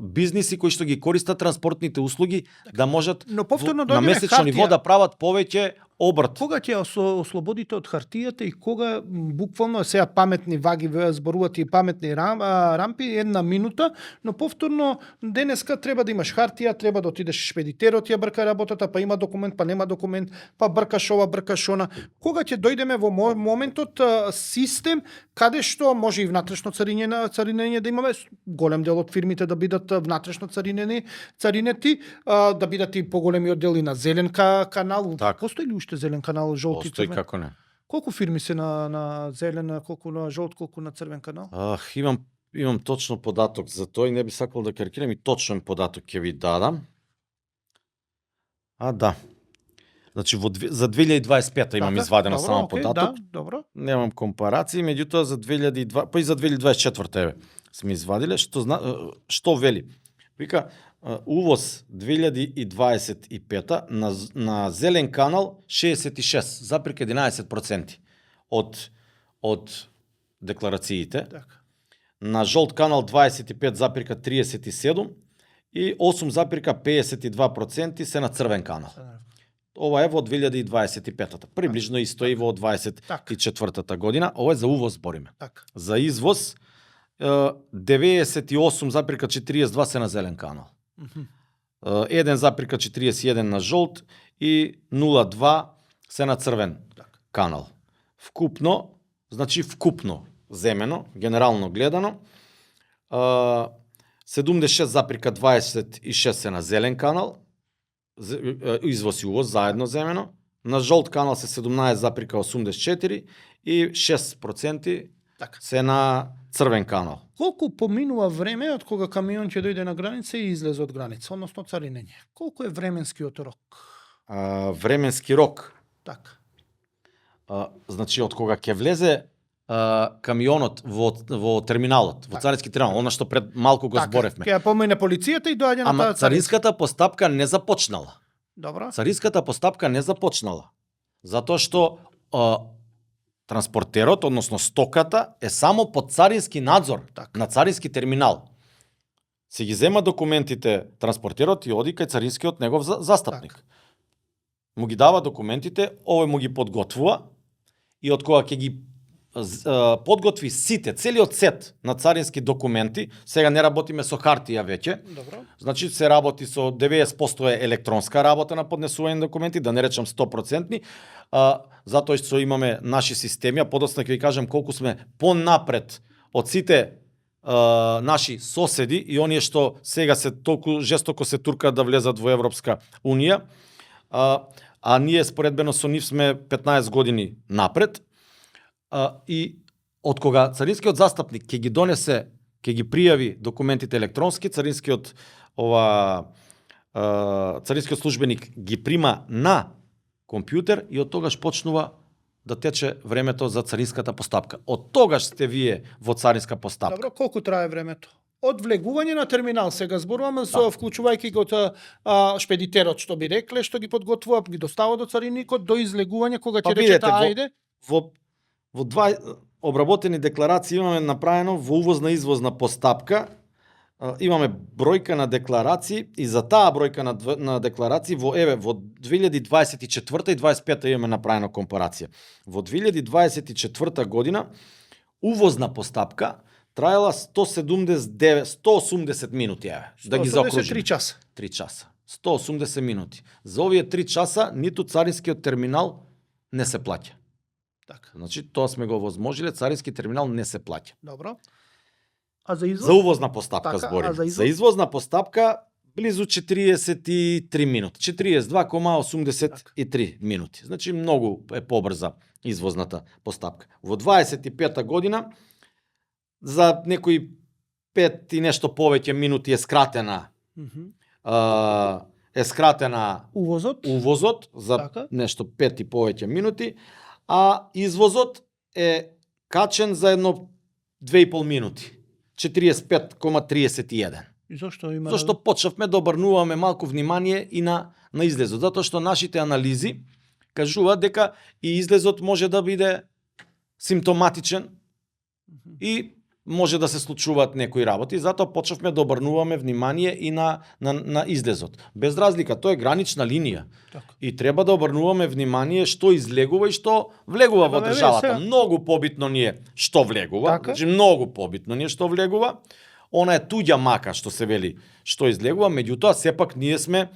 бизниси кои што ги користат транспортните услуги да можат Но повторно на дојде месечно хартија. ниво да прават повеќе обрт. Кога ќе ослободите од хартијата и кога буквално сега паметни ваги зборувате и паметни рампи, 1 минута, но повторно денеска треба да имаш хартија, треба да отидеш шпедитерот ја брка работата, па има документ, па нема документ, па бркаш ова, бркаш она. Кога ќе дојдеме во моментот систем каде што може и внатрешно царинење да имаме, голем дел од фирмите да бидат внатрешно царинети, да бидат и поголеми оддели на зелен канал. Так. Постои ли уште зелен канал, жолти, Постои, црвен? како не. Колку фирми се на зелен, колку на жолт, колку на црвен канал? Имам точно податок за тој, не би сакал да карикирам и точен податок ќе ви дадам. Да. Значи за 2025 имам извадено добро, само окей, податок. Да, добро. Немам компарации, меѓутоа за 2002, па и за 2024 еве сме извадиле, што вели. Вика увоз 2025 на зелен канал 66,11% од декларациите. Така. На жолт канал 25,37 и 8,52% се на црвен канал. Ова е во 2025-та. Приближно исто и во 24-та година. Ова е за увоз збориме. Така. За извоз 98,42 се на зелен канал. 1,41 на жолт и 0,2 се на црвен канал. Вкупно земено, генерално гледано, 76,26 се на зелен канал, извоз и увоз заедно земено, на жолт канал се 17,84 и 6% се на црвен канал. Колку поминува време од кога камион ќе дојде на граница и излезе од граница, односно царинење? Колку е временскиот рок? Временски рок. Така. Значи од кога ќе влезе камионот во терминалот, во царински терминал, она што пред малку го зборевме. Ќе ја помине полицијата и доаѓа на Ама таа царинската постапка не започнала. Добро. Царинската постапка не започнала. Затоа што транспортерот, односно стоката, е само под царински надзор на царински терминал. Се ги зема документите транспортерот и оди кај царинскиот негов застапник. Му ги дава документите, овој му ги подготвува и од кога ќе ги подготви сите, целиот сет на царински документи, сега не работиме со хартија веќе, Добро. значи се работи со 90% е електронска работа на поднесување на документи, да не речам 100%, затоа што имаме наши системи, а подоцна ќе ви кажам колку сме понапред од сите наши соседи и оние што сега се толку жестоко се туркаат да влезат во Европска Унија, а ние споредбено со нив сме 15 години напред. И од кога царинскиот застапник ќе ги донесе, ќе ги пријави документите електронски, царинскиот службеник ги прима на компјутер и од тогаш почнува да тече времето за царинската постапка. Од тогаш сте вие во царинска постапка. Добро, колку трае времето? Од влегување на терминал сега зборуваме со вклучувајќи го шпедитерот што би рекле, што ги подготвува, ги достава до цариникот до излегување кога ќе речете ајде. Во два обработени декларации имаме направено во увозна и извозна постапка, имаме бројка на декларации и за таа бројка на декларации во 2024 и 2025 имаме направено компарација. Во 2024 година увозна постапка траела 180 минути, да ги заокружиме. 3 часа. 3 часа. 180 минути. За овие 3 часа ниту царинскиот терминал не се плаќа. Така. Значи, тоа сме го возможиле, царински терминал не се плаќа. Добро. А за извоз? За увозна постапка така, зборим. за За извозна постапка близу 43 минути. 42,83 минути. Значи, многу е побрза извозната постапка. Во 25-та година за некои 5 и нешто повеќе минути е скратена увозот за така? нешто 5 и повеќе минути, а извозот е качен за едно 2,5 минути. 45,31. И зошто има? Зошто почнавме да обрнуваме малку внимание и на излезот, затоа што нашите анализи кажуваат дека и излезот може да биде симптоматичен и може да се случуваат некои работи, затоа почнавме да обрнуваме внимание и на излезот. Без разлика, тоа е гранична линија. Така. И треба да обрнуваме внимание што излегува и што влегува во Треба да државата. сега. Многу побитно ни е што влегува, Така. значи многу побитно ни е што влегува. Она е туѓа мака што се вели што излегува, меѓутоа сепак ние сме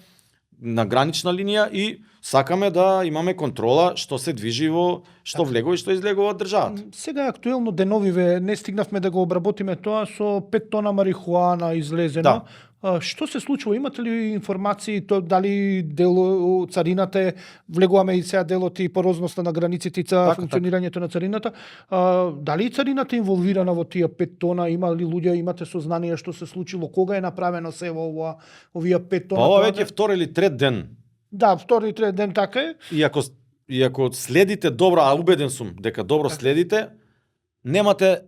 на гранична линија и сакаме да имаме контрола што се движи во што влегува и што излегува од државата. Сега е актуелно деновиве, не стигнавме да го обработиме тоа со 5 тона марихуана излезено. Да. Што се случува? Имате ли информации дали дело царината е, влегуваме и сега делот и порозноста на границите и функционирањето на царината? Дали царината е инволвирана во тие 5 тона? Има ли луѓе, имате сознание што се случило? Кога е направено се во овие 5 тона? Па ова веќе втори или трет ден. Да, втори и трет ден така е. И ако следите добро, а убеден сум дека добро следите, немате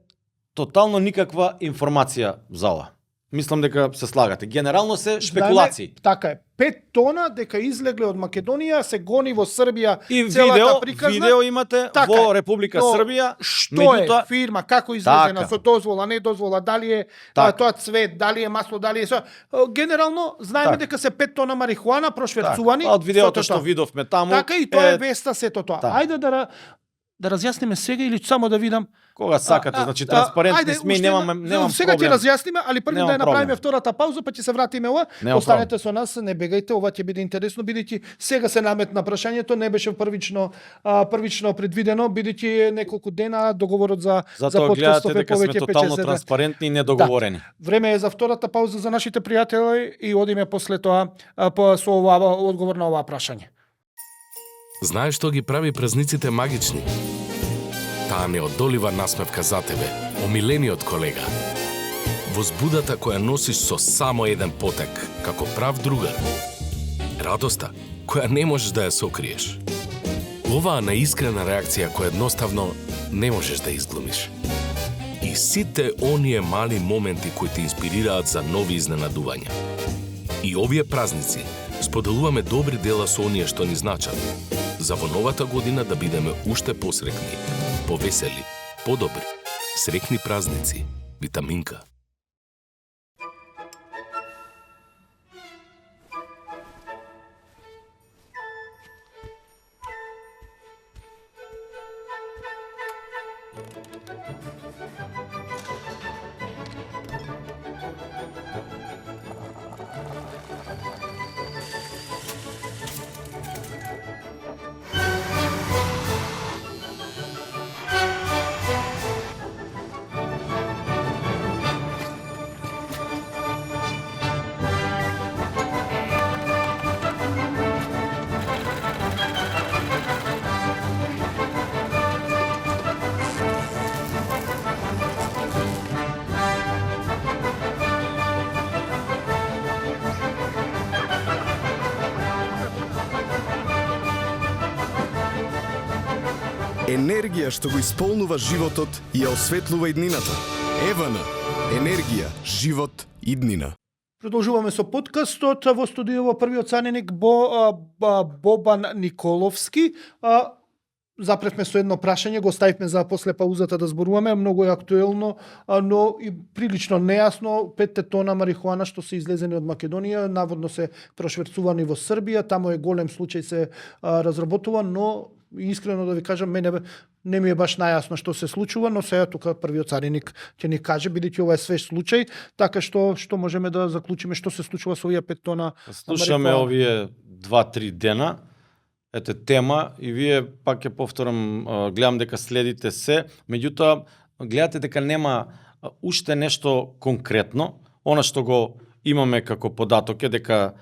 тотално никаква информација за ова. Мислам дека се слагате. Генерално се шпекулации. Знаеме, така е. 5 тона дека излегле од Македонија, се гони во Србија И целата приказна. видео имате Така во е. Република Но Србија. Што е фирма, како излезена, Така. со дозвола, не дозвола, дали е Така. тоа цвет, дали е масло, дали е со... Генерално, знаеме Така. дека се 5 тона марихуана прошверцувани. Од видеото сето што тоа. видовме таму. Така и тоа е веста сето тоа. Така. Ајде да разјасниме сега или само да видам. Кога сакате, значи транспарентни сме и немам сега проблем. ќе разјасниме, али први Немам да ја направиме проблем. втората пауза, па ќе се вратиме ова. Немам Останете со нас, не бегајте, ова ќе биде интересно, бидејќи сега се наметна прашањето, не беше првично предвидено, бидејќи неколку дена договорот за Затоа подкастов гледате е дека сме повеќе тотално 5-6 дена. транспарентни и недоговорени. Време е за втората пауза за нашите пријатели и одиме после тоа со оваа одговор на оваа прашање. Знаеш што ги прави празниците магични? Таа неодолива насмевка за тебе, омилениот колега. Возбудата која носиш со само еден потек, како прав другар. Радоста која не можеш да ја сокриеш. Оваа неискрена реакција која едноставно не можеш да изглумиш. И сите оние мали моменти кои те инспирираат за нови изненадувања. И овие празници споделуваме добри дела со оние што ни значат. За во новата година да бидеме уште посрекни, повесели, подобри. Срекни празници. Витаминка. Енергија што го исполнува животот и ја осветлува иднината. Евана. Енергија, живот, иднина. Продолжуваме со подкастот во студио во првиот цареник Бобан Николовски. Запревме со едно прашање, го ставивме за после паузата да зборуваме, многу е актуелно, но и прилично нејасно. 5 тона марихуана што се излезени од Македонија, наводно се прошверцувани во Србија, таму е голем случај се разработува, но искрено да ви кажам, мене не ми е баш најасно што се случува, но сега тука првиот цареник ќе ни каже, бидејќи ова е свеж случај, така што можеме да заклучиме што се случува со овие 5 тона. Слушаме овие 2-3 дена. Ете тема и вие пак ќе повторам, гледам дека следите се, меѓутоа гледате дека нема уште нешто конкретно. Она што го имаме како податок е дека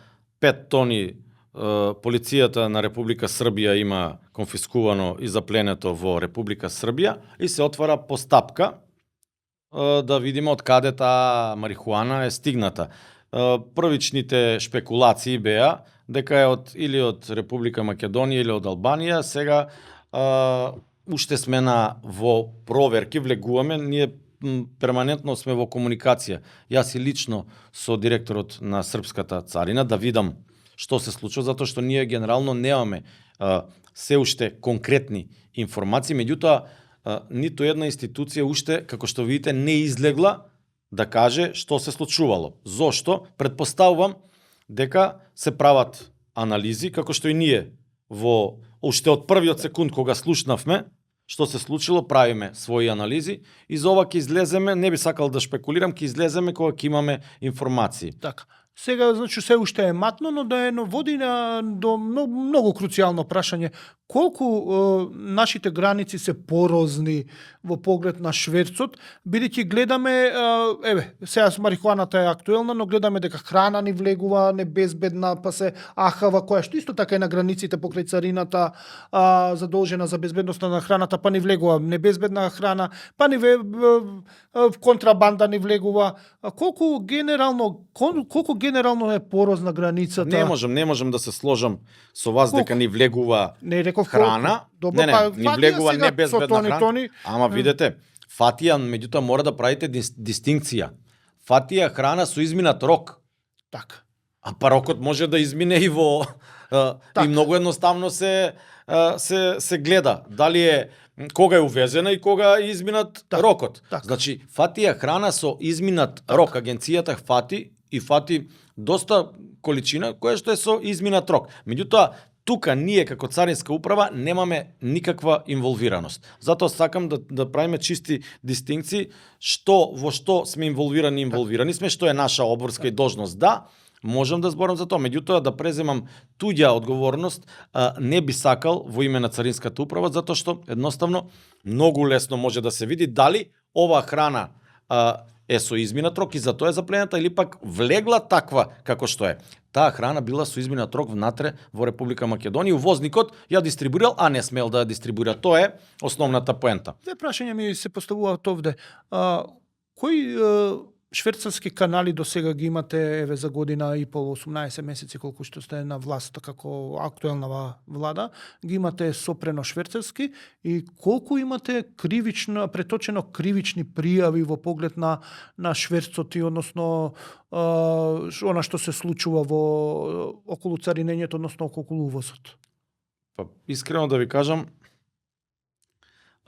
5 тони полицијата на Република Србија има конфискувано и запленето во Република Србија и се отвара постапка да видиме од каде таа марихуана е стигната. Првичните шпекулации беа дека е или од Република Македонија или од Албанија. Сега уште сме во проверки, влегуваме, ние перманентно сме во комуникација. Јас и лично со директорот на Српската царина да видам што се случува, затоа што ние генерално немаме се уште конкретни информации, меѓутоа ниту една институција уште, како што видите, не излегла да каже што се случувало. Зошто? Предпоставувам дека се прават анализи, како што и ние уште од првиот секунд кога слушнавме што се случило, правиме своји анализи и за ова ќе излеземе, не би сакал да шпекулирам, ќе излеземе кога ќе имаме информации. Така. Сега, значи, се уште е матно, но да води до многу круцијално прашање. Колку нашите граници се порозни во поглед на шверцот, бидејќи гледаме, сега марихуаната е актуелна, но гледаме дека храна ни влегува небезбедна, па се ахава, која што исто така е на границите покрај царината, задолжена за безбедноста на храната, па ни влегува небезбедна храна, па ни контрабанда ни влегува. Колку генерално е порозна границата? Не можам да се сложам со вас дека ни влегува храна. Добро, Ни влегува небезбедна храна. Ама видете, фатија, меѓутоа мора да правите дистинкција. Фатија храна со изминат рок. Така. А па рокот може да измине и во и многу едноставно се гледа дали е кога е увезена и кога е изминат рокот. Значи, фатија храна со изминат рок. Агенцијата фати доста количина која што е со изминат рок. Меѓутоа, тука ние како царинска управа немаме никаква инволвираност. Затоа сакам да правиме чисти дистинкции во што сме инволвирани сме, што е наша обврска и должност. Да, можам да зборам за тоа, меѓутоа да преземам туѓа одговорност не би сакал во име на царинската управа, затоа што едноставно многу лесно може да се види дали ова храна е со изминат рок и затоа е заплената или пак влегла таква како што е. Таа храна била со изминат рок внатре во Република Македонија, увозникот ја дистрибуирал, а не смел да ја дистрибуира. Тоа е основната поента. Две прашања ми се поставуваат овде. Кои шверцарски канали до сега ги имате за година и пол, 18 месеци колку што сте на власт како актуелна влада, ги имате сопрено шверцарски и колку имате преточено кривични пријави во поглед на шверцот и односно она што се случува околу царинењето, односно околу увозот? Па искрено да ви кажам,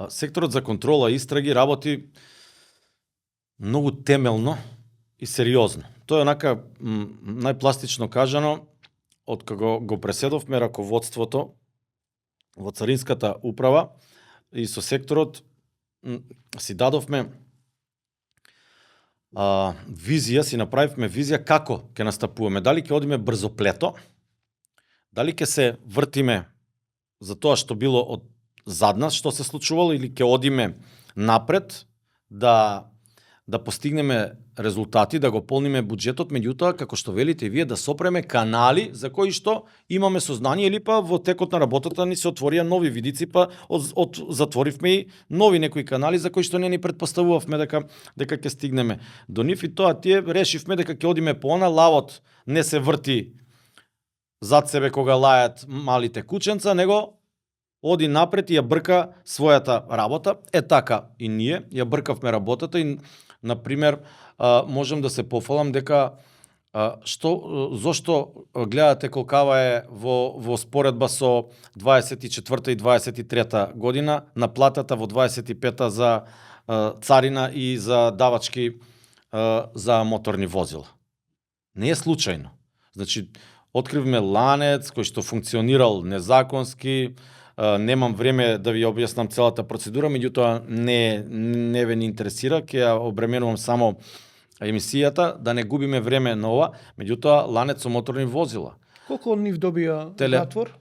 секторот за контрола и истраги работи многу темелно и сериозно. Тоа е онака најпластично кажано, од кога го преседовме раководството во царинската управа и со секторот си дадовме си направивме визија како ќе настапуваме, дали ќе одиме брзоплето, дали ќе се вртиме за тоа што било од зад нас, што се случувало, или ќе одиме напред да постигнеме резултати, да го полниме буџетот, меѓутоа, како што велите и вие, да сопреме канали за кои што имаме сознание или па во текот на работата ни се отворија нови видици, па затворивме и нови некои канали за кои што не ни предпоставувавме дека ќе стигнеме до нив, и тоа тие решивме дека ќе одиме по она, лавот не се врти зад себе кога лајат малите кученца, него оди напред и ја брка својата работа. Така и ние ја бркавме работата и например можам да се пофалам дека зошто гледате колкава е во споредба со 24 и 23 година наплатата во 25 за царина и за давачки за моторни возила. Не е случајно. Значи, откривме ланец кој што функционирал незаконски. Немам време да ви објаснам целата процедура, меѓутоа не ве не интересира, ќе ја обременувам само емисијата, да не губиме време на ова, меѓутоа ланец со моторни возила. Колку нив добија затвор?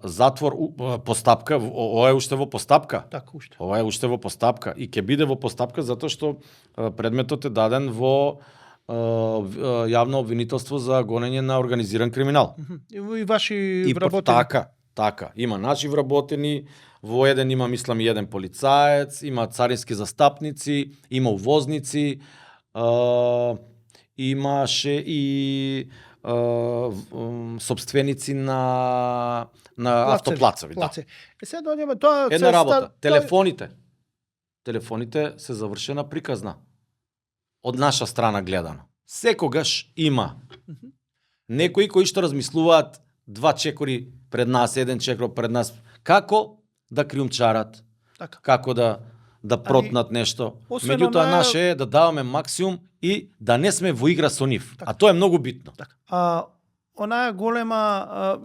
Затвор постапка, ова е уште во постапка. Така, уште. Ова е уште во постапка и ќе биде во постапка затоа што предметот е даден во јавно обвинителство за гонење на организиран криминал. И ваши вработени? Така, има наши вработени, во еден има, мислам, и еден полицаец, има царински застапници, има увозници, имаше и собственици на автоплацови. Да. Сега доаѓаме тоа... Една работа, телефоните се завршена приказна. Од наша страна гледано. Секогаш има некои кои што размислуваат два чекори пред нас, еден чекор пред нас, како да криумчарат, Така. како да протнат нешто. освен Меѓутоа онаа- наше е да даваме максимум и да не сме во игра со нив. Така. А тоа е многу битно. Онаа голема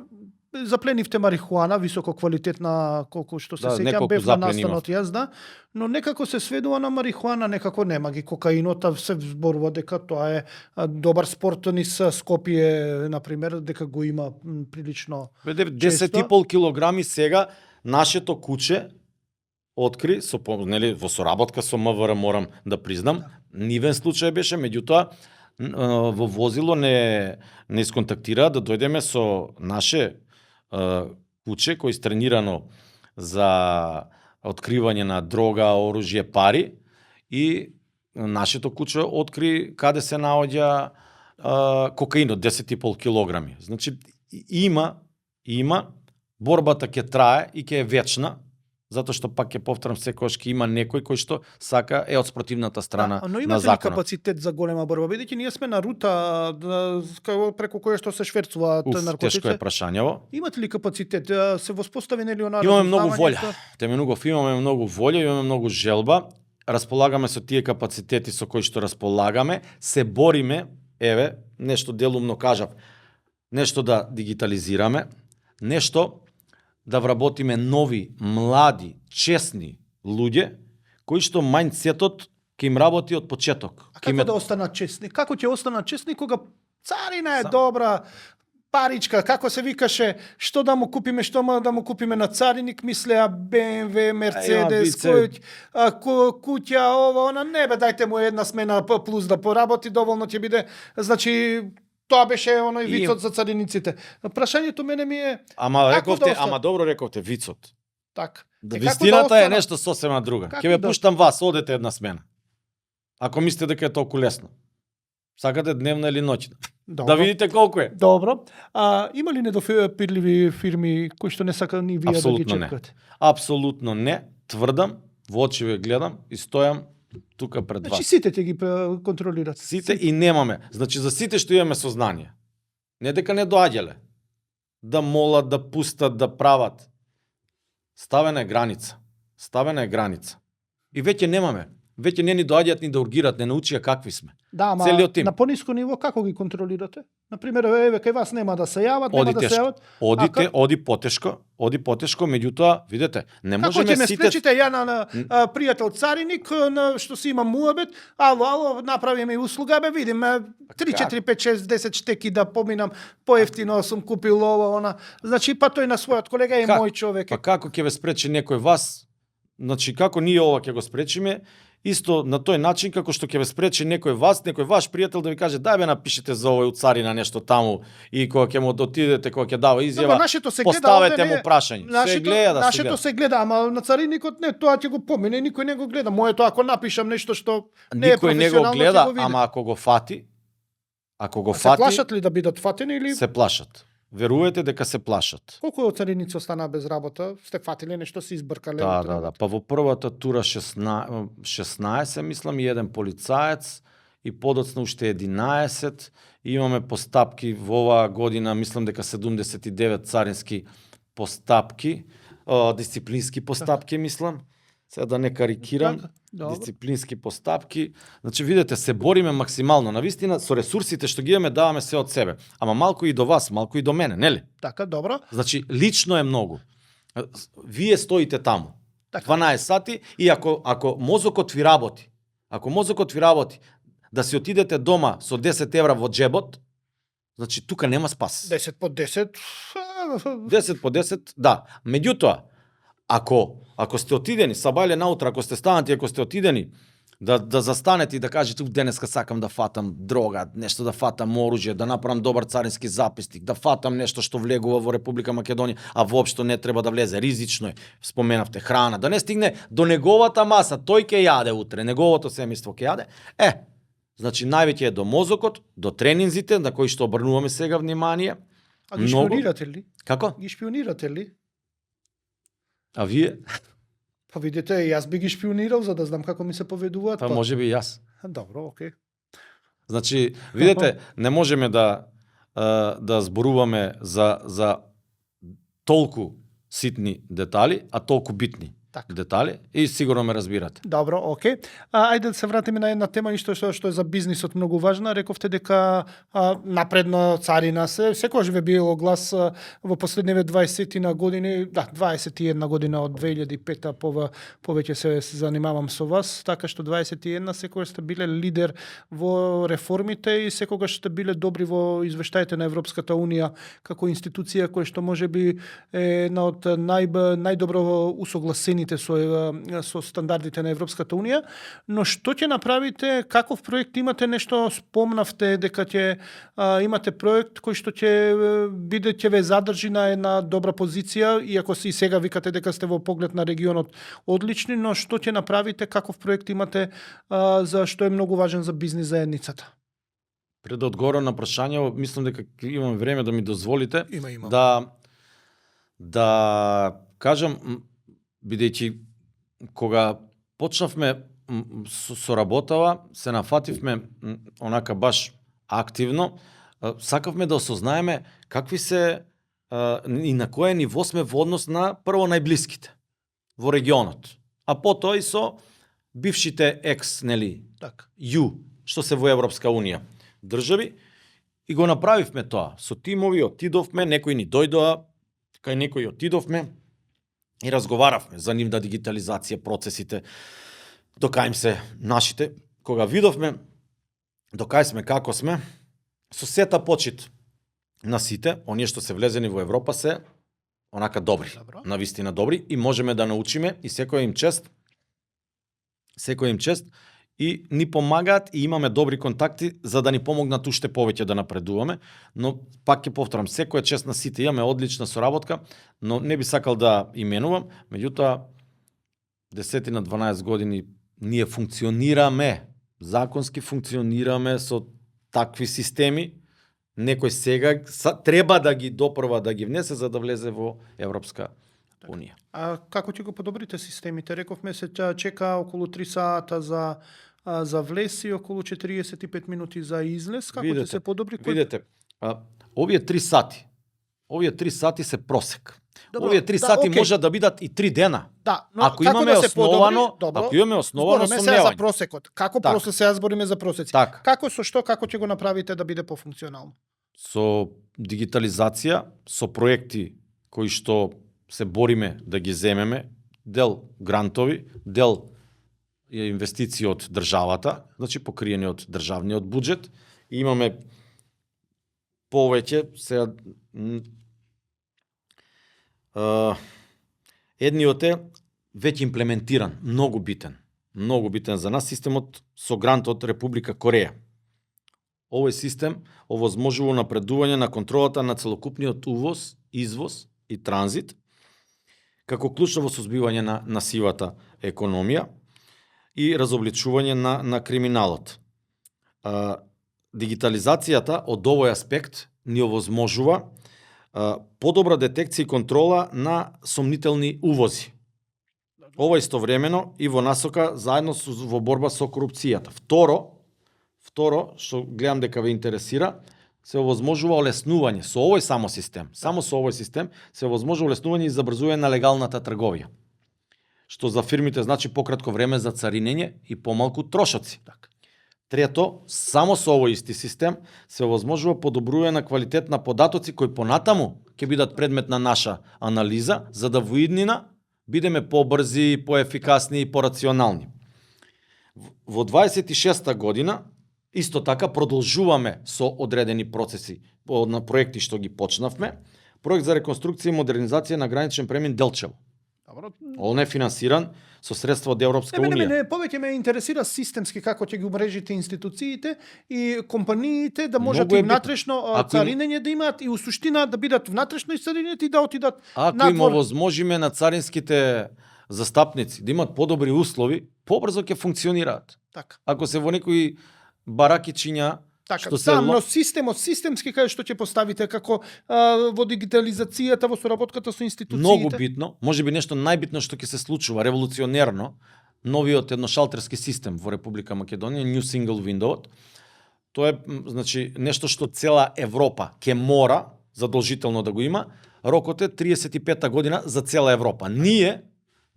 запленивте марихуана, високо квалитетна, колку што се Да, сеќам, неколку бев на заплени настанот јас, да, но некако се сведува на марихуана, некако нема ги кокаинота, се зборува дека тоа е добар спорт низ Скопје, например, дека го има прилично. 10,5 килограми сега нашето куче откри нели во соработка со МВР, морам да признам, нивен случај беше, меѓутоа во возило не исконтактира да дојдеме со наше куче кој тренирано за откривање на дрога, оружје, пари, и нашето куче откри каде се наоѓа кокаинот 10,5 килограми. Значи има борбата ќе трае и ќе е вечна, затоа што пак ќе повторам, секогаш ќе има некој кој што сака е од спротивната страна но на имате ли законот. капацитет за голема борба? Бидејќи ние сме на рута преку која што се шверцуваат наркотици. Тешко е прашањево. Имате ли капацитет? Се воспостави нели она Имаме многу волја. разузнавањето? Теменугов, имаме многу волја, имаме многу желба. Располагаме со тие капацитети со кои што располагаме, се бориме, нешто делумно кажав, нешто да дигитализираме, нешто да вработиме нови, млади, честни луѓе, кои што мајндсетот ќе им работи од почеток. А како да останат честни? Како ќе останат честни кога царина е добра, паричка, како се викаше, што да му купиме, да му купиме на цариник, мислеа BMW, Мерцедес, куќа, ова, она, не бе, дајте му една смена плюс да поработи, доволно ќе биде, значи, тоа беше оној вицот за цариниците. Прашањето мене ми е... Ама рековте, добро рековте, вицот. Така. Вистината е нешто сосема друга. Ќе ве пуштам вас, одете една смена. Ако мислите дека е толку лесно. Сакате дневна или ноќна. Добро. Да видите колку е. Добро. Има ли недофирливи фирми кои што не сака ни вие да ги чекате? Апсолутно не. Тврдам, во очи ве гледам и стојам тука пред вас. Значи сите ќе ги контролират. Сите и немаме. Значи за сите што имаме сознание. Не дека не доаѓале. Да молат, да пустат, да прават. Ставена е граница. Ставена е граница. И веќе немаме. Веќе не ни доаѓаат ни да ургират, не научија какви сме. Да, ама на пониско ниво како ги контролирате? Например, кај вас нема да се јават, нема да се јават. Оди потешко, меѓутоа, видете, не како можеме ќе ме сите... спречите ја на пријател цариник, што си има муабет, ало, направи ми услуга, бе, видим, 3, 4, 5, 6, 10 штеки да поминам, поевтино сум купил ова, она. Значи, па тој на својот колега е мој човек. Па како ќе ве спречи некој вас? Значи, како ние ова ќе го спречиме, исто на тој начин како што ќе ве спречи некој ваш пријател да ви каже дај бе напишете за овој царина нешто таму и кога ќе му отидете, кога ќе дава изјава, поставете му прашање. Нашето се гледа, ама на цариникот не, тоа ќе го помине, никој не го гледа. Моето ако напишам нешто што не е професионално, никој не го гледа, ама ако го фати, се плашат ли да бидат фатени или се плашат? Верувате дека се плашат. Колку цариници остана без работа? Сте фатиле нешто, се избркале? Да. Па во првата тура 16, мислам, и еден полицаец, и подоцна уште 11. Имаме постапки во оваа година, мислам дека 79 царински постапки, дисциплински постапки, мислам. Сега да не карикирам. Дисциплински постапки. Значи, видите, се бориме максимално. Навистина, со ресурсите што ги имаме, даваме се од себе. Ама малку и до вас, малку и до мене, нели? Така, добро. Значи, лично е многу. Вие стоите таму. Така. 12 сати и ако мозокот ви работи, да си отидете дома со 10 евра во джебот, значи тука нема спас. 10 по 10. 10 по 10, да. Меѓутоа, ако сте отидени, сабајле наутро, ако сте станати, ако сте отидени, да застанете и да кажете, денеска сакам да фатам дрога, нешто да фатам оружје, да направам добар царински записник, да фатам нешто што влегува во Република Македонија, а воопшто не треба да влезе, ризично е, споменавте храна, да не стигне до неговата маса, тој ќе јаде утре, неговото семејство ќе јаде. Значи највеќе е до мозокот, до тренинзите, на кои што обрнуваме сега внимание. А ги шпионирате ли? Како? Ги шпионирате ли? А вие? Па видите, јас би ги шпионирал за да знам како ми се поведуваат. Па може би јас. Добро, окей. Значи, видите, не можеме да зборуваме за толку ситни детали, а толку битни. Така. детали и сигурно ме разбирате. Добро, окей. Ајде да се вратиме на една тема ништо што е за бизнисот многу важна. Рековте дека напредна царина секогаш ве било глас во последниве 20 на години, 21 година од 2005 повеќе се занимавам со вас, така што 21 секогаш сте биле лидер во реформите и секогаш сте биле добри во извештаите на Европската унија како институција која што можеби е една од најдобро усогласените со стандардите на Европската унија, но што ќе направите, каков проект имате, нешто спомнавте дека ќе имате проект кој што ќе ве задржи на една добра позиција, иако си сега викате дека сте во поглед на регионот одлични, но што ќе направите, каков проект имате за што е многу важен за бизнис заедницата? Пред да одговорам на прашање, мислам дека имам време да ми дозволите Има. да кажам, бидејќи кога почнавме со работава, се нафативме онака баш активно, сакавме да осознаеме какви се и на кое ниво сме во однос на прво најблиските во регионот, а потоа и со бившите Така. што се во Европска унија држави, и го направивме тоа. Со тимови отидовме, некои ни дојдоа, кај некои отидовме и разговаравме за нивна дигитализација, процесите, докај им се нашите. Кога видовме докај сме, како сме, со сета почит на сите, оние што се влезени во Европа се онака добри, Добро. навистина добри, и можеме да научиме, и секој им чест, и ни помагаат и имаме добри контакти за да ни помогнат уште повеќе да напредуваме, но пак ќе повторам, секој чест на сите, имаме одлична соработка, но не би сакал да именувам, меѓутоа 10 на 12 години ние функционираме, законски функционираме со такви системи, некој сега треба да ги допрва да ги внесе за да влезе во Европска унија. А како ќе го подобрите системите? Рековме се чека околу 3 сата за влез и околу 45 минути за излез. Како ќе се подобри? Видете, овие 3 сати се просек. Добро, Овие 3 сати окей. можат да бидат и 3 дена. Да, но Ако како имаме да се основано, подобри? Добро. ако имаме основано Збориме сега за сомневање. просекот. Како Така. после сега збориме за просеци? Така. Како со што, како ќе го направите да биде пофункционално? Со дигитализација, со проекти кои што се бориме да ги земеме, дел грантови, дел инвестиции од државата, значи покриени од државниот буџет, и имаме повеќе сега едниот е веќе имплементиран, многу битен за нас системот со грант од Република Кореја. Овој систем овозможува напредување на контролата на целокупниот увоз, извоз и транзит, како клучно во сузбивање на сивата економија и разобличување на криминалот. Дигитализацијата од овој аспект ни овозможува подобра детекција и контрола на сомнителни увози. Ова истовремено и во насока заедно во борба со корупцијата. Второ, што гледам дека ве интересира, се овозможува олеснување со овој систем. Само со овој систем се овозможува олеснување и забрзување на легалната трговија. Што за фирмите значи пократко време за царинење и помалку трошоци. Трето, само со овој исти систем се овозможува подобрување на квалитет на податоци кои понатаму ќе бидат предмет на наша анализа, за да во иднина бидеме побрзи, поефикасни и порационални. Во 26-та година исто така продолжуваме со одредени процеси на проекти што ги почнавме. Проект за реконструкција и модернизација на граничен премин Делчево. Добро. Он е финансиран со средства од Европска унија. Не, повеќе ме интересира системски како ќе ги умрежите институциите и компаниите да можат Многу е и битно. внатрешно царинење да имаат и у суштина да бидат внатрешно исцаринети и да отидат Ако им овозможиме на царинските застапници да имат подобри услови, побрзо ќе функционираат. Така. Ако се во некои баракичиња, Така, што се но системски кај што ќе поставите како во дигитализацијата, во соработката со институциите. многу битно, можеби нешто најбитно што ќе се случува, револуционерно, новиот едношалтерски систем во Република Македонија, New Single Window, тоа е значи нешто што цела Европа ќе мора задолжително да го има. Рокот е 35-та година за цела Европа. Ние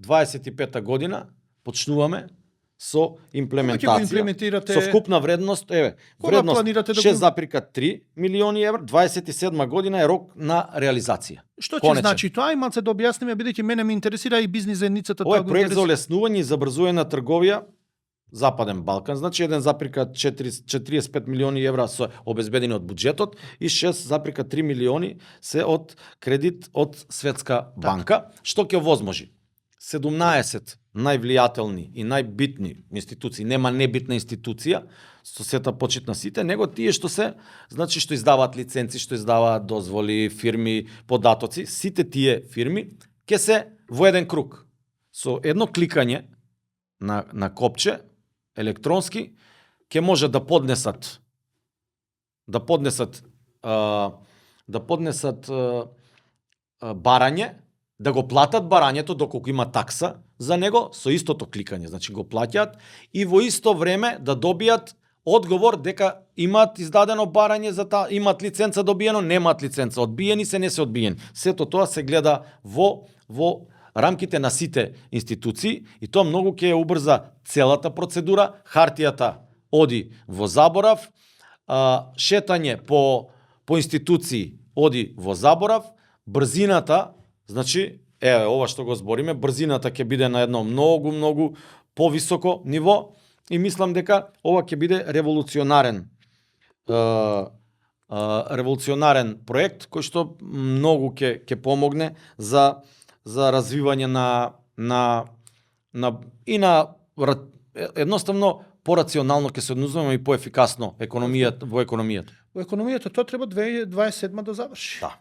25-та година почнуваме со Кога ќе го имплементација, имплементирате? со вкупна вредност, Кога вредност планирате да го- 6,3 милиони евра, 27 година е рок на реализација. Што ќе Конечен. значи тоа? И малце да објасниме, бидејќи мене ме интересира и бизнис заедницата. Ова тоа е го проект за интересира. олеснување и забрзување на трговија Западен Балкан, значи 1,45 милиони евра се обезбедени од буџетот и 6,3 милиони се од кредит од Светска банка, што ќе возможи 17 највлијателни и најбитни институции, нема небитна институција, со сета почит на сите, него тие што се, значи што издаваат лиценци, што издаваат дозволи, фирми, податоци, сите тие фирми ќе се во еден круг. Со едно кликање на копче електронски ќе може да поднесат барање, да го платат барањето доколку има такса за него со истото кликање, значи го плаќаат и во исто време да добијат одговор дека имаат издадено барање за таа, имаат лиценца добиено, немаат лиценца, одбиени се, не се одбиени. Сето тоа се гледа во рамките на сите институции и тоа многу ќе ја убрза целата процедура, хартијата оди во заборав, шетање по институции оди во заборав, брзината, значи, ова што го збориме, брзината ќе биде на едно многу повисоко ниво и мислам дека ова ќе биде револуционарен проект кој што многу ќе помогне за развивање едноставно порационално ќе се однесуваме и поефикасно во економијата. Во економијата тоа треба 2027 да заврши. Да.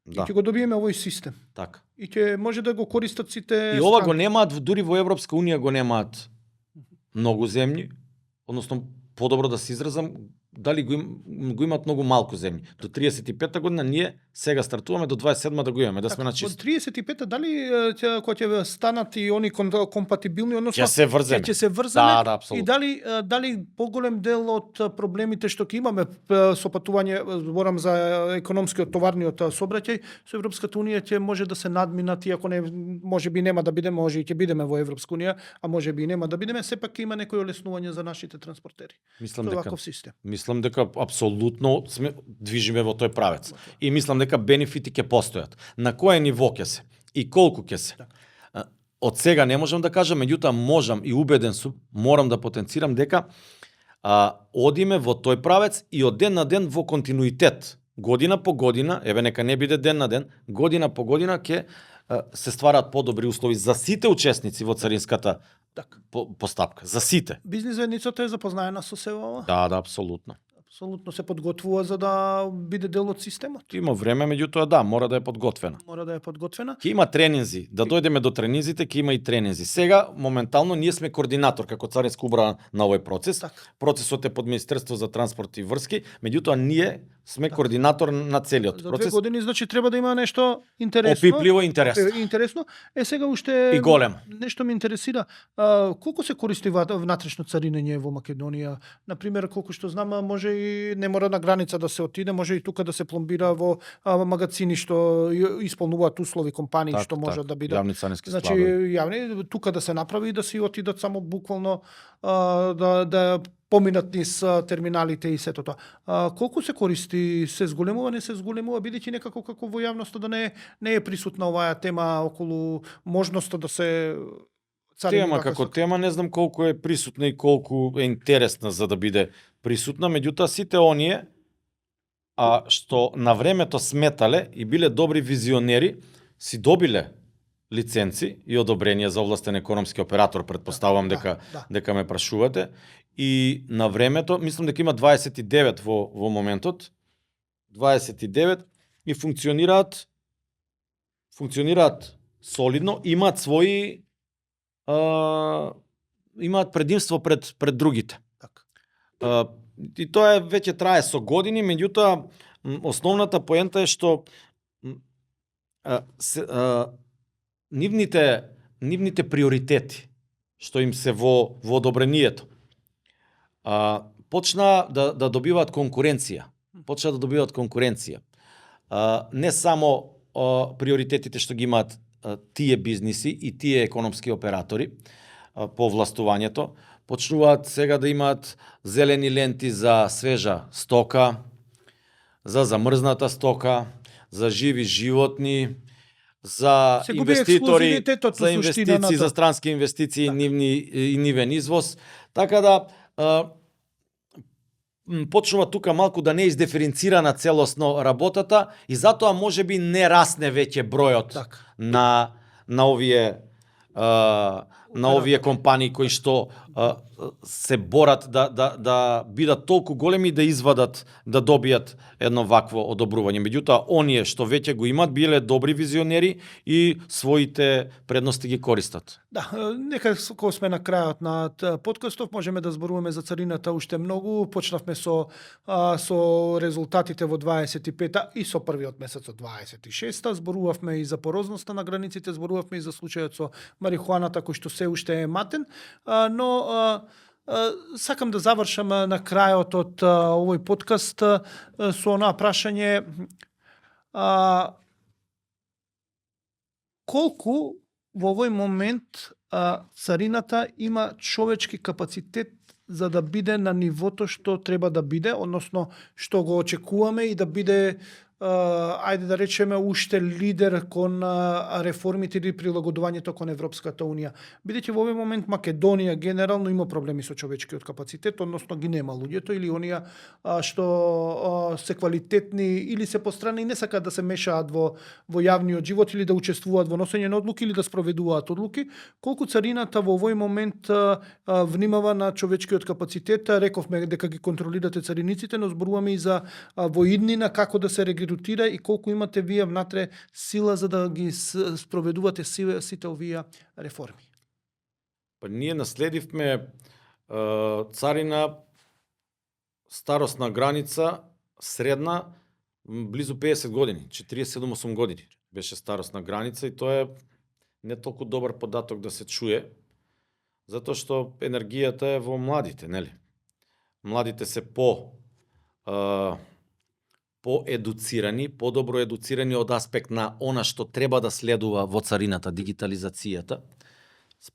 И ќе го добиеме овој систем. Така. И ќе може да го користат сите. И ова го немаат дури во Европска унија го немаат многу земји, односно подобро да се изразам, дали го имаат многу малку земји. До 35-та година ние сега стартуваме до 27-та да го имаме, да сме на чисто. Од 35-та дали кога ќе станат и они компатибилни, односно Ќе се врземе. Ќе се врземе. Да, И апсолутно. дали поголем дел од проблемите што ќе имаме со патување, зборам за економскиот товарниот сообраќај, со Европската унија ќе може да се надминат, иако не можеби нема да бидеме, може и ќе бидеме во Европска унија, а можеби и нема да бидеме, сепак ќе има некои олеснување за нашите транспортери. Мислам Со дека ваков систем. Мислам дека апсолутно движиме во тој правец. И мислам дека бенефити ќе постојат. На кое ниво ќе се и колку ќе се. Од сега не можам да кажам, меѓутоа можам и убеден сум, морам да потенцирам дека одиме во тој правец и од ден на ден во континуитет. Година по година, еве нека не биде ден на ден, година по година ќе се стварат подобри услови за сите учесници во царинската постапка, за сите. Бизнис заедницата е запознаена со се ова? Да, апсолутно. Апсолутно се подготвува за да биде дел од системот. Има време, меѓутоа да, мора да е подготвена. Мора да е подготвена. Ќе има тренинзи, да дојдеме до тренинзите, ќе има и тренинзи. Сега моментално ние сме координатор како Царинска управа на овој процес. Так. Процесот е под Министерство за транспорт и врски, меѓутоа ние сме координатор на целиот За 2 процес. години, значи треба да има нешто интересно. Опипливо и интересно. Интересно. Сега уште И големо. Нешто ме интересира. Колку се користи внатрешно царинење во Македонија? Например, колку што знам, може и не мора на граница да се отиде, може и тука да се пломбира во магазини што исполнуваат услови компании што можат да бидат. Јавни царински Значи складови. јавни тука да се направи и да си отидат само буквално да поминат низ терминалите и сето тоа. Колку се користи, се зголемува, не се зголемува, бидејќи некако како во јавноста да не е присутна оваа тема околу можноста да се Тема како тема не знам колку е присутна и колку е интересна за да биде присутна, меѓутоа сите оние што на времето сметале и биле добри визионери си добиле лиценци и одобрение за овластен економски оператор, предпоставувам дека ме прашувате. И на времето, мислам дека има 29 во моментот, 29 и функционираат солидно, имаат своји имаат предимство пред другите. И тоа веќе трае со години, меѓутоа основната поента е што нивните приоритети што им се во одобрението почна да добиваат конкуренција. Не само приоритетите што ги имаат тие бизниси и тие економски оператори по властувањето почнуваат сега да имаат зелени ленти за свежа стока, за замрзната стока, за живи животни, за Се губи инвеститори, ексклузивитетот за во суштина на инвестиции, тоа. за странски инвестиции и нивен извоз. Така да почнува тука малку да не издиференцирана целосно работата и затоа можеби не расне веќе бројот Така. на овие компании кои што се борат да бидат толку големи да извадат, да добијат едно вакво одобрување. Меѓутоа, оние што веќе го имат биле добри визионери и своите предности ги користат. Да, нека кога сме на крајот на подкастов, можеме да зборуваме за царината уште многу. Почнавме со резултатите во 25-та и со првиот месец од 26-та. Зборувавме и за порозноста на границите, зборувавме и за случајот со марихуаната кој што се уште е матен, но сакам да завршам на крајот од овој подкаст со онаа прашање колку во овој момент царината има човечки капацитет за да биде на нивото што треба да биде, односно што го очекуваме и да биде ајде да речеме уште лидер кон реформите или прилагодувањето кон Европската Унија. Бидејќи во овој момент Македонија генерално има проблеми со човечкиот капацитет, односно ги нема луѓето или оние што се квалитетни или се пострани и не сакаат да се мешаат во јавниот живот или да учествуваат во носење на одлуки или да спроведуваат одлуки. Колку царината во овој момент внимава на човечкиот капацитет? Рековме дека ги контролирате цариниците, но зборуваме и за во иднина како да се регрутира и колку имате вие внатре сила за да ги спроведувате сите овие реформи? Па ние наследивме царина старосна граница средна близу 50 години, 47-8 години беше старосна граница и тоа е не толку добар податок да се чуе, затоа што енергијата е во младите, нели? Младите се поедуцирани, подобро едуцирани од аспект на она што треба да следува во царината, дигитализацијата.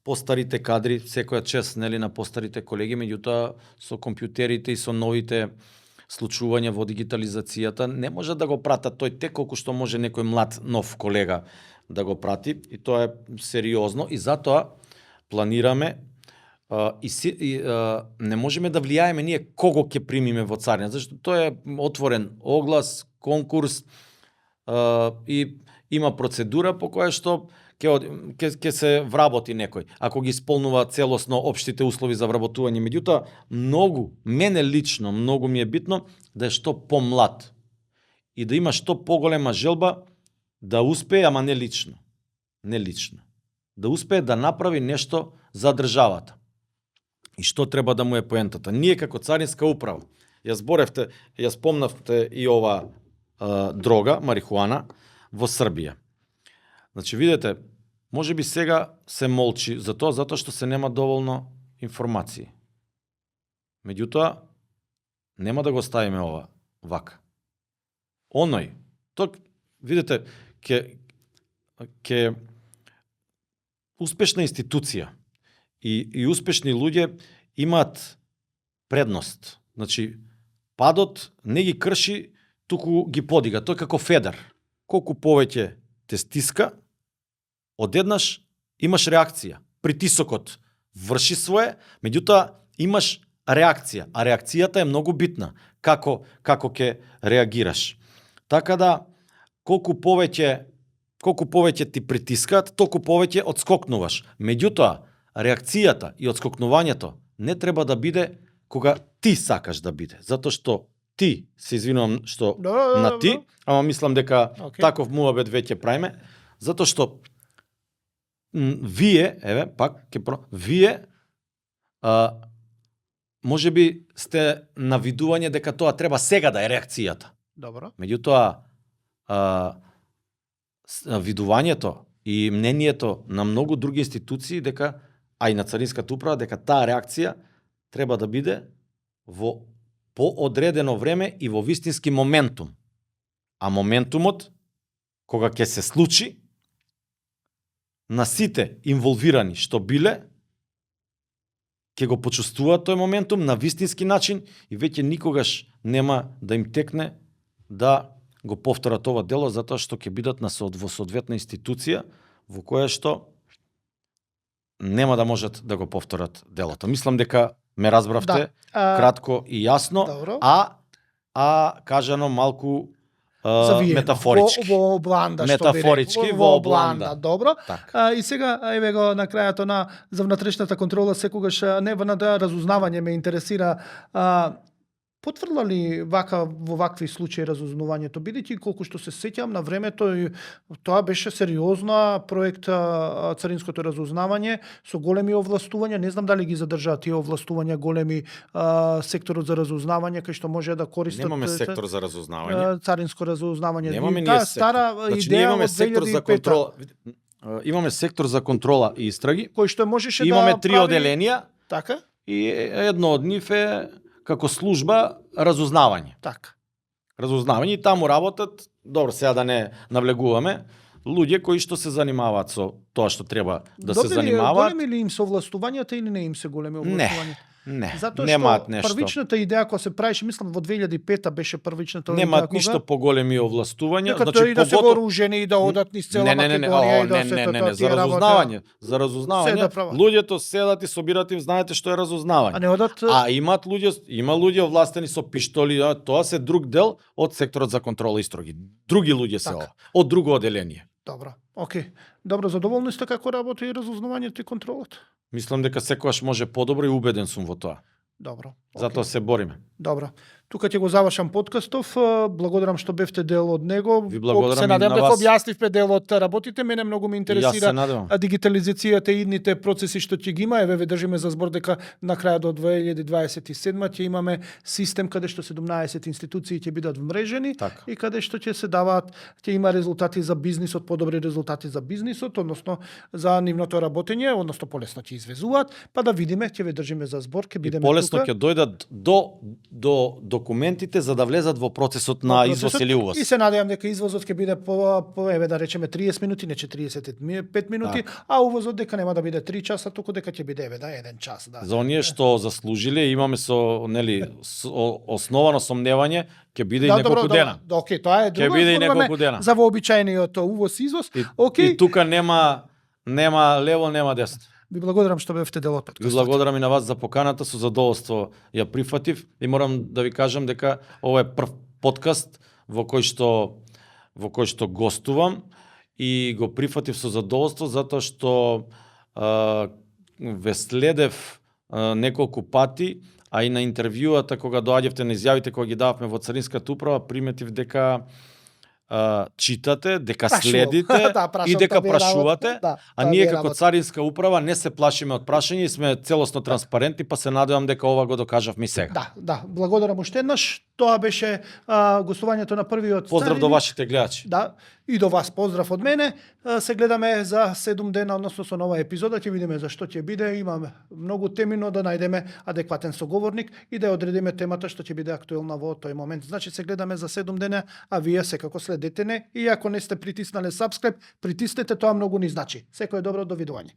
Постарите кадри, секоја чест нели на постарите колеги, меѓутоа со компјутерите и со новите случувања во дигитализацијата не може да го пратат тој тек колку што може некој млад нов колега да го прати и тоа е сериозно и затоа планираме не можеме да влијаеме ние кого ќе примиме во царина, зашто тоа е отворен оглас, конкурс и има процедура по која што ќе се вработи некој, ако ги исполнува целосно општите услови за вработување. Меѓутоа, мене лично, многу ми е битно да е што помлад и да има што поголема желба да успее, ама не лично. Да успее да направи нешто за државата. И што треба да му е поентата? Ние како царинска управа, ја спомнавте и ова дрога, марихуана, во Србија. Значи, видете, може би сега се молчи за тоа, затоа што се нема доволно информации. Меѓутоа, нема да го ставиме ова вака. Видите, ке успешна институција и успешни луѓе имаат предност. Значи, падот не ги крши, туку ги подига. Тој како федер. Колку повеќе те стиска, одеднаш имаш реакција. Притисокот врши свое, меѓутоа имаш реакција, а реакцијата е многу битна. Како ќе реагираш. Така да, колку повеќе ти притискаат, толку повеќе одскокнуваш. Меѓутоа, реакцијата и одскокнувањето не треба да биде кога ти сакаш да биде. Затоа што ти, се извинувам што на ти, ама мислам дека таков муабет веќе праиме, затоа што вие, вие може би сте навидување дека тоа треба сега да е реакцијата. Добро. Меѓутоа, видувањето и мнението на многу други институции дека, а и на царинската управа, дека таа реакција треба да биде во поодредено време и во вистински моментум. А моментумот, кога ќе се случи, на сите инволвирани што биле, ќе го почувствуваат тој моментум на вистински начин и веќе никогаш нема да им текне да го повторат ова дело, затоа што ќе бидат во соодветна институција во која што нема да можат да го повторат делото. Мислам дека ме разбравте кратко и јасно, Добро. кажано малку Завиено. метафорички. Во обланда, што би Метафорички рекол. во обланда. Добро. Така. И сега, еве го на крајето на за внатрешната контрола, секогаш не ВНД разузнавање ме интересира. Потврдила ли во вакви случаи разузнавањето, бидејќи колку што се сеќам на времето тоа беше сериозна проект царинското разузнавање со големи овластувања, не знам дали ги задржаа тие овластувања големи секторот за разузнавање кај што може да користат. Немаме сектор за разузнавање. Царинско разузнавање. Немаме Таа ние стара сектор. Значи, идеја имаме од сектор за 2005. контрола. Имаме сектор за контрола и истраги. Кој што можеше Имаме да три прави... оделенија Така? и едно од нив е како служба разузнавање. Така. Разузнавање и таму работат, добро, сега да не навлегуваме, луѓе кои што се занимаваат со тоа што треба да се занимаваат. Големи ли им се овластувањата или не им се големи овластувањата? Не, Затоа немаат што нешто. првичната идеја која се правише, мислам во 2005 беше првичната Немаат идеја ништо поголеми овластувања, Дека значи и да се вооружени и да одат низ цела Македонија и да се тоа за разузнавање, за разузнавање. Се да прават. Луѓето седат и собират и знаете што е разузнавање. А не одат има луѓе овластени со пиштоли, тоа се друг дел од секторот за контрола и истраги. Други луѓе се Така. ова, од друго оделение. Добро. Океј. Добро, задоволни сте како работи и разузнавањето и контролот? Мислам дека секогаш може подобро и убеден сум во тоа. Добро. Затоа се бориме. Добро. Тука ќе го завршам подкастов. Благодарам што бевте дел од него. Ви благодарам Се и надевам на дека вас. објаснивме дел од работите. Мене многу ме И јас интересира се надевам. дигитализацијата и идните процеси што ќе ги има. Еве ве држиме за збор дека на крајот до 2027 ќе имаме систем каде што 17 институции ќе бидат вмрежени Така. и каде што ќе се даваат, ќе има резултати за бизнисот, подобри резултати за бизнисот, односно за нивното работење, односно полесно ќе извезуваат, па да видиме, ќе ве држиме за збор, ќе И бидеме полесно тука. ќе дојдат до документите за да влезат во процесот на процесот. извоз или увоз. И се надевам дека извозот ќе биде по еве да речеме 30 минути, не 45 минути, а увозот дека нема да биде 3 часа, туку дека ќе биде еве 1 час, да. За оние што заслужиле, имаме основано сомневање, ќе биде и неколку дена. Да, окей, тоа е друго. биде и зборуваме неколку дена. За вообичаениот увоз-извоз. Окей. И тука нема лево, нема десно. Ви благодарам што бевте дел од Ви подкастот. благодарам и на вас за поканата, со задоволство ја прифатив и морам да ви кажам дека ова е прв подкаст во кој што гостувам и го прифатив со задоволство затоа што ве следев неколку пати, а и на интервјуата кога доаѓавте на изјавите кога ги дававме во Царинската управа, приметив дека читате, дека Прашувам. следите Да, прашам, и дека тоа ми е прашувате, работа. Да, а тоа ние ми е како работа. Царинска управа не се плашиме од прашање и сме целосно транспарентни, па се надевам дека ова го докажавме и сега. Да, благодарам уште еднаш. Тоа беше гостувањето на првиот Поздрав до Царин. вашите гледачи. Да, и до вас поздрав од мене. Се гледаме за 7 дена, односно со нова епизода, ќе видиме за што ќе биде. Имаме многу теми, но да најдеме адекватен соговорник и да ја одредиме темата што ќе биде актуелна во тој момент. Значи се гледаме за 7 дена, а вие секако следете не и ако не сте притиснале subscribe, притиснете, тоа многу ни значи. Секој добро, довидување.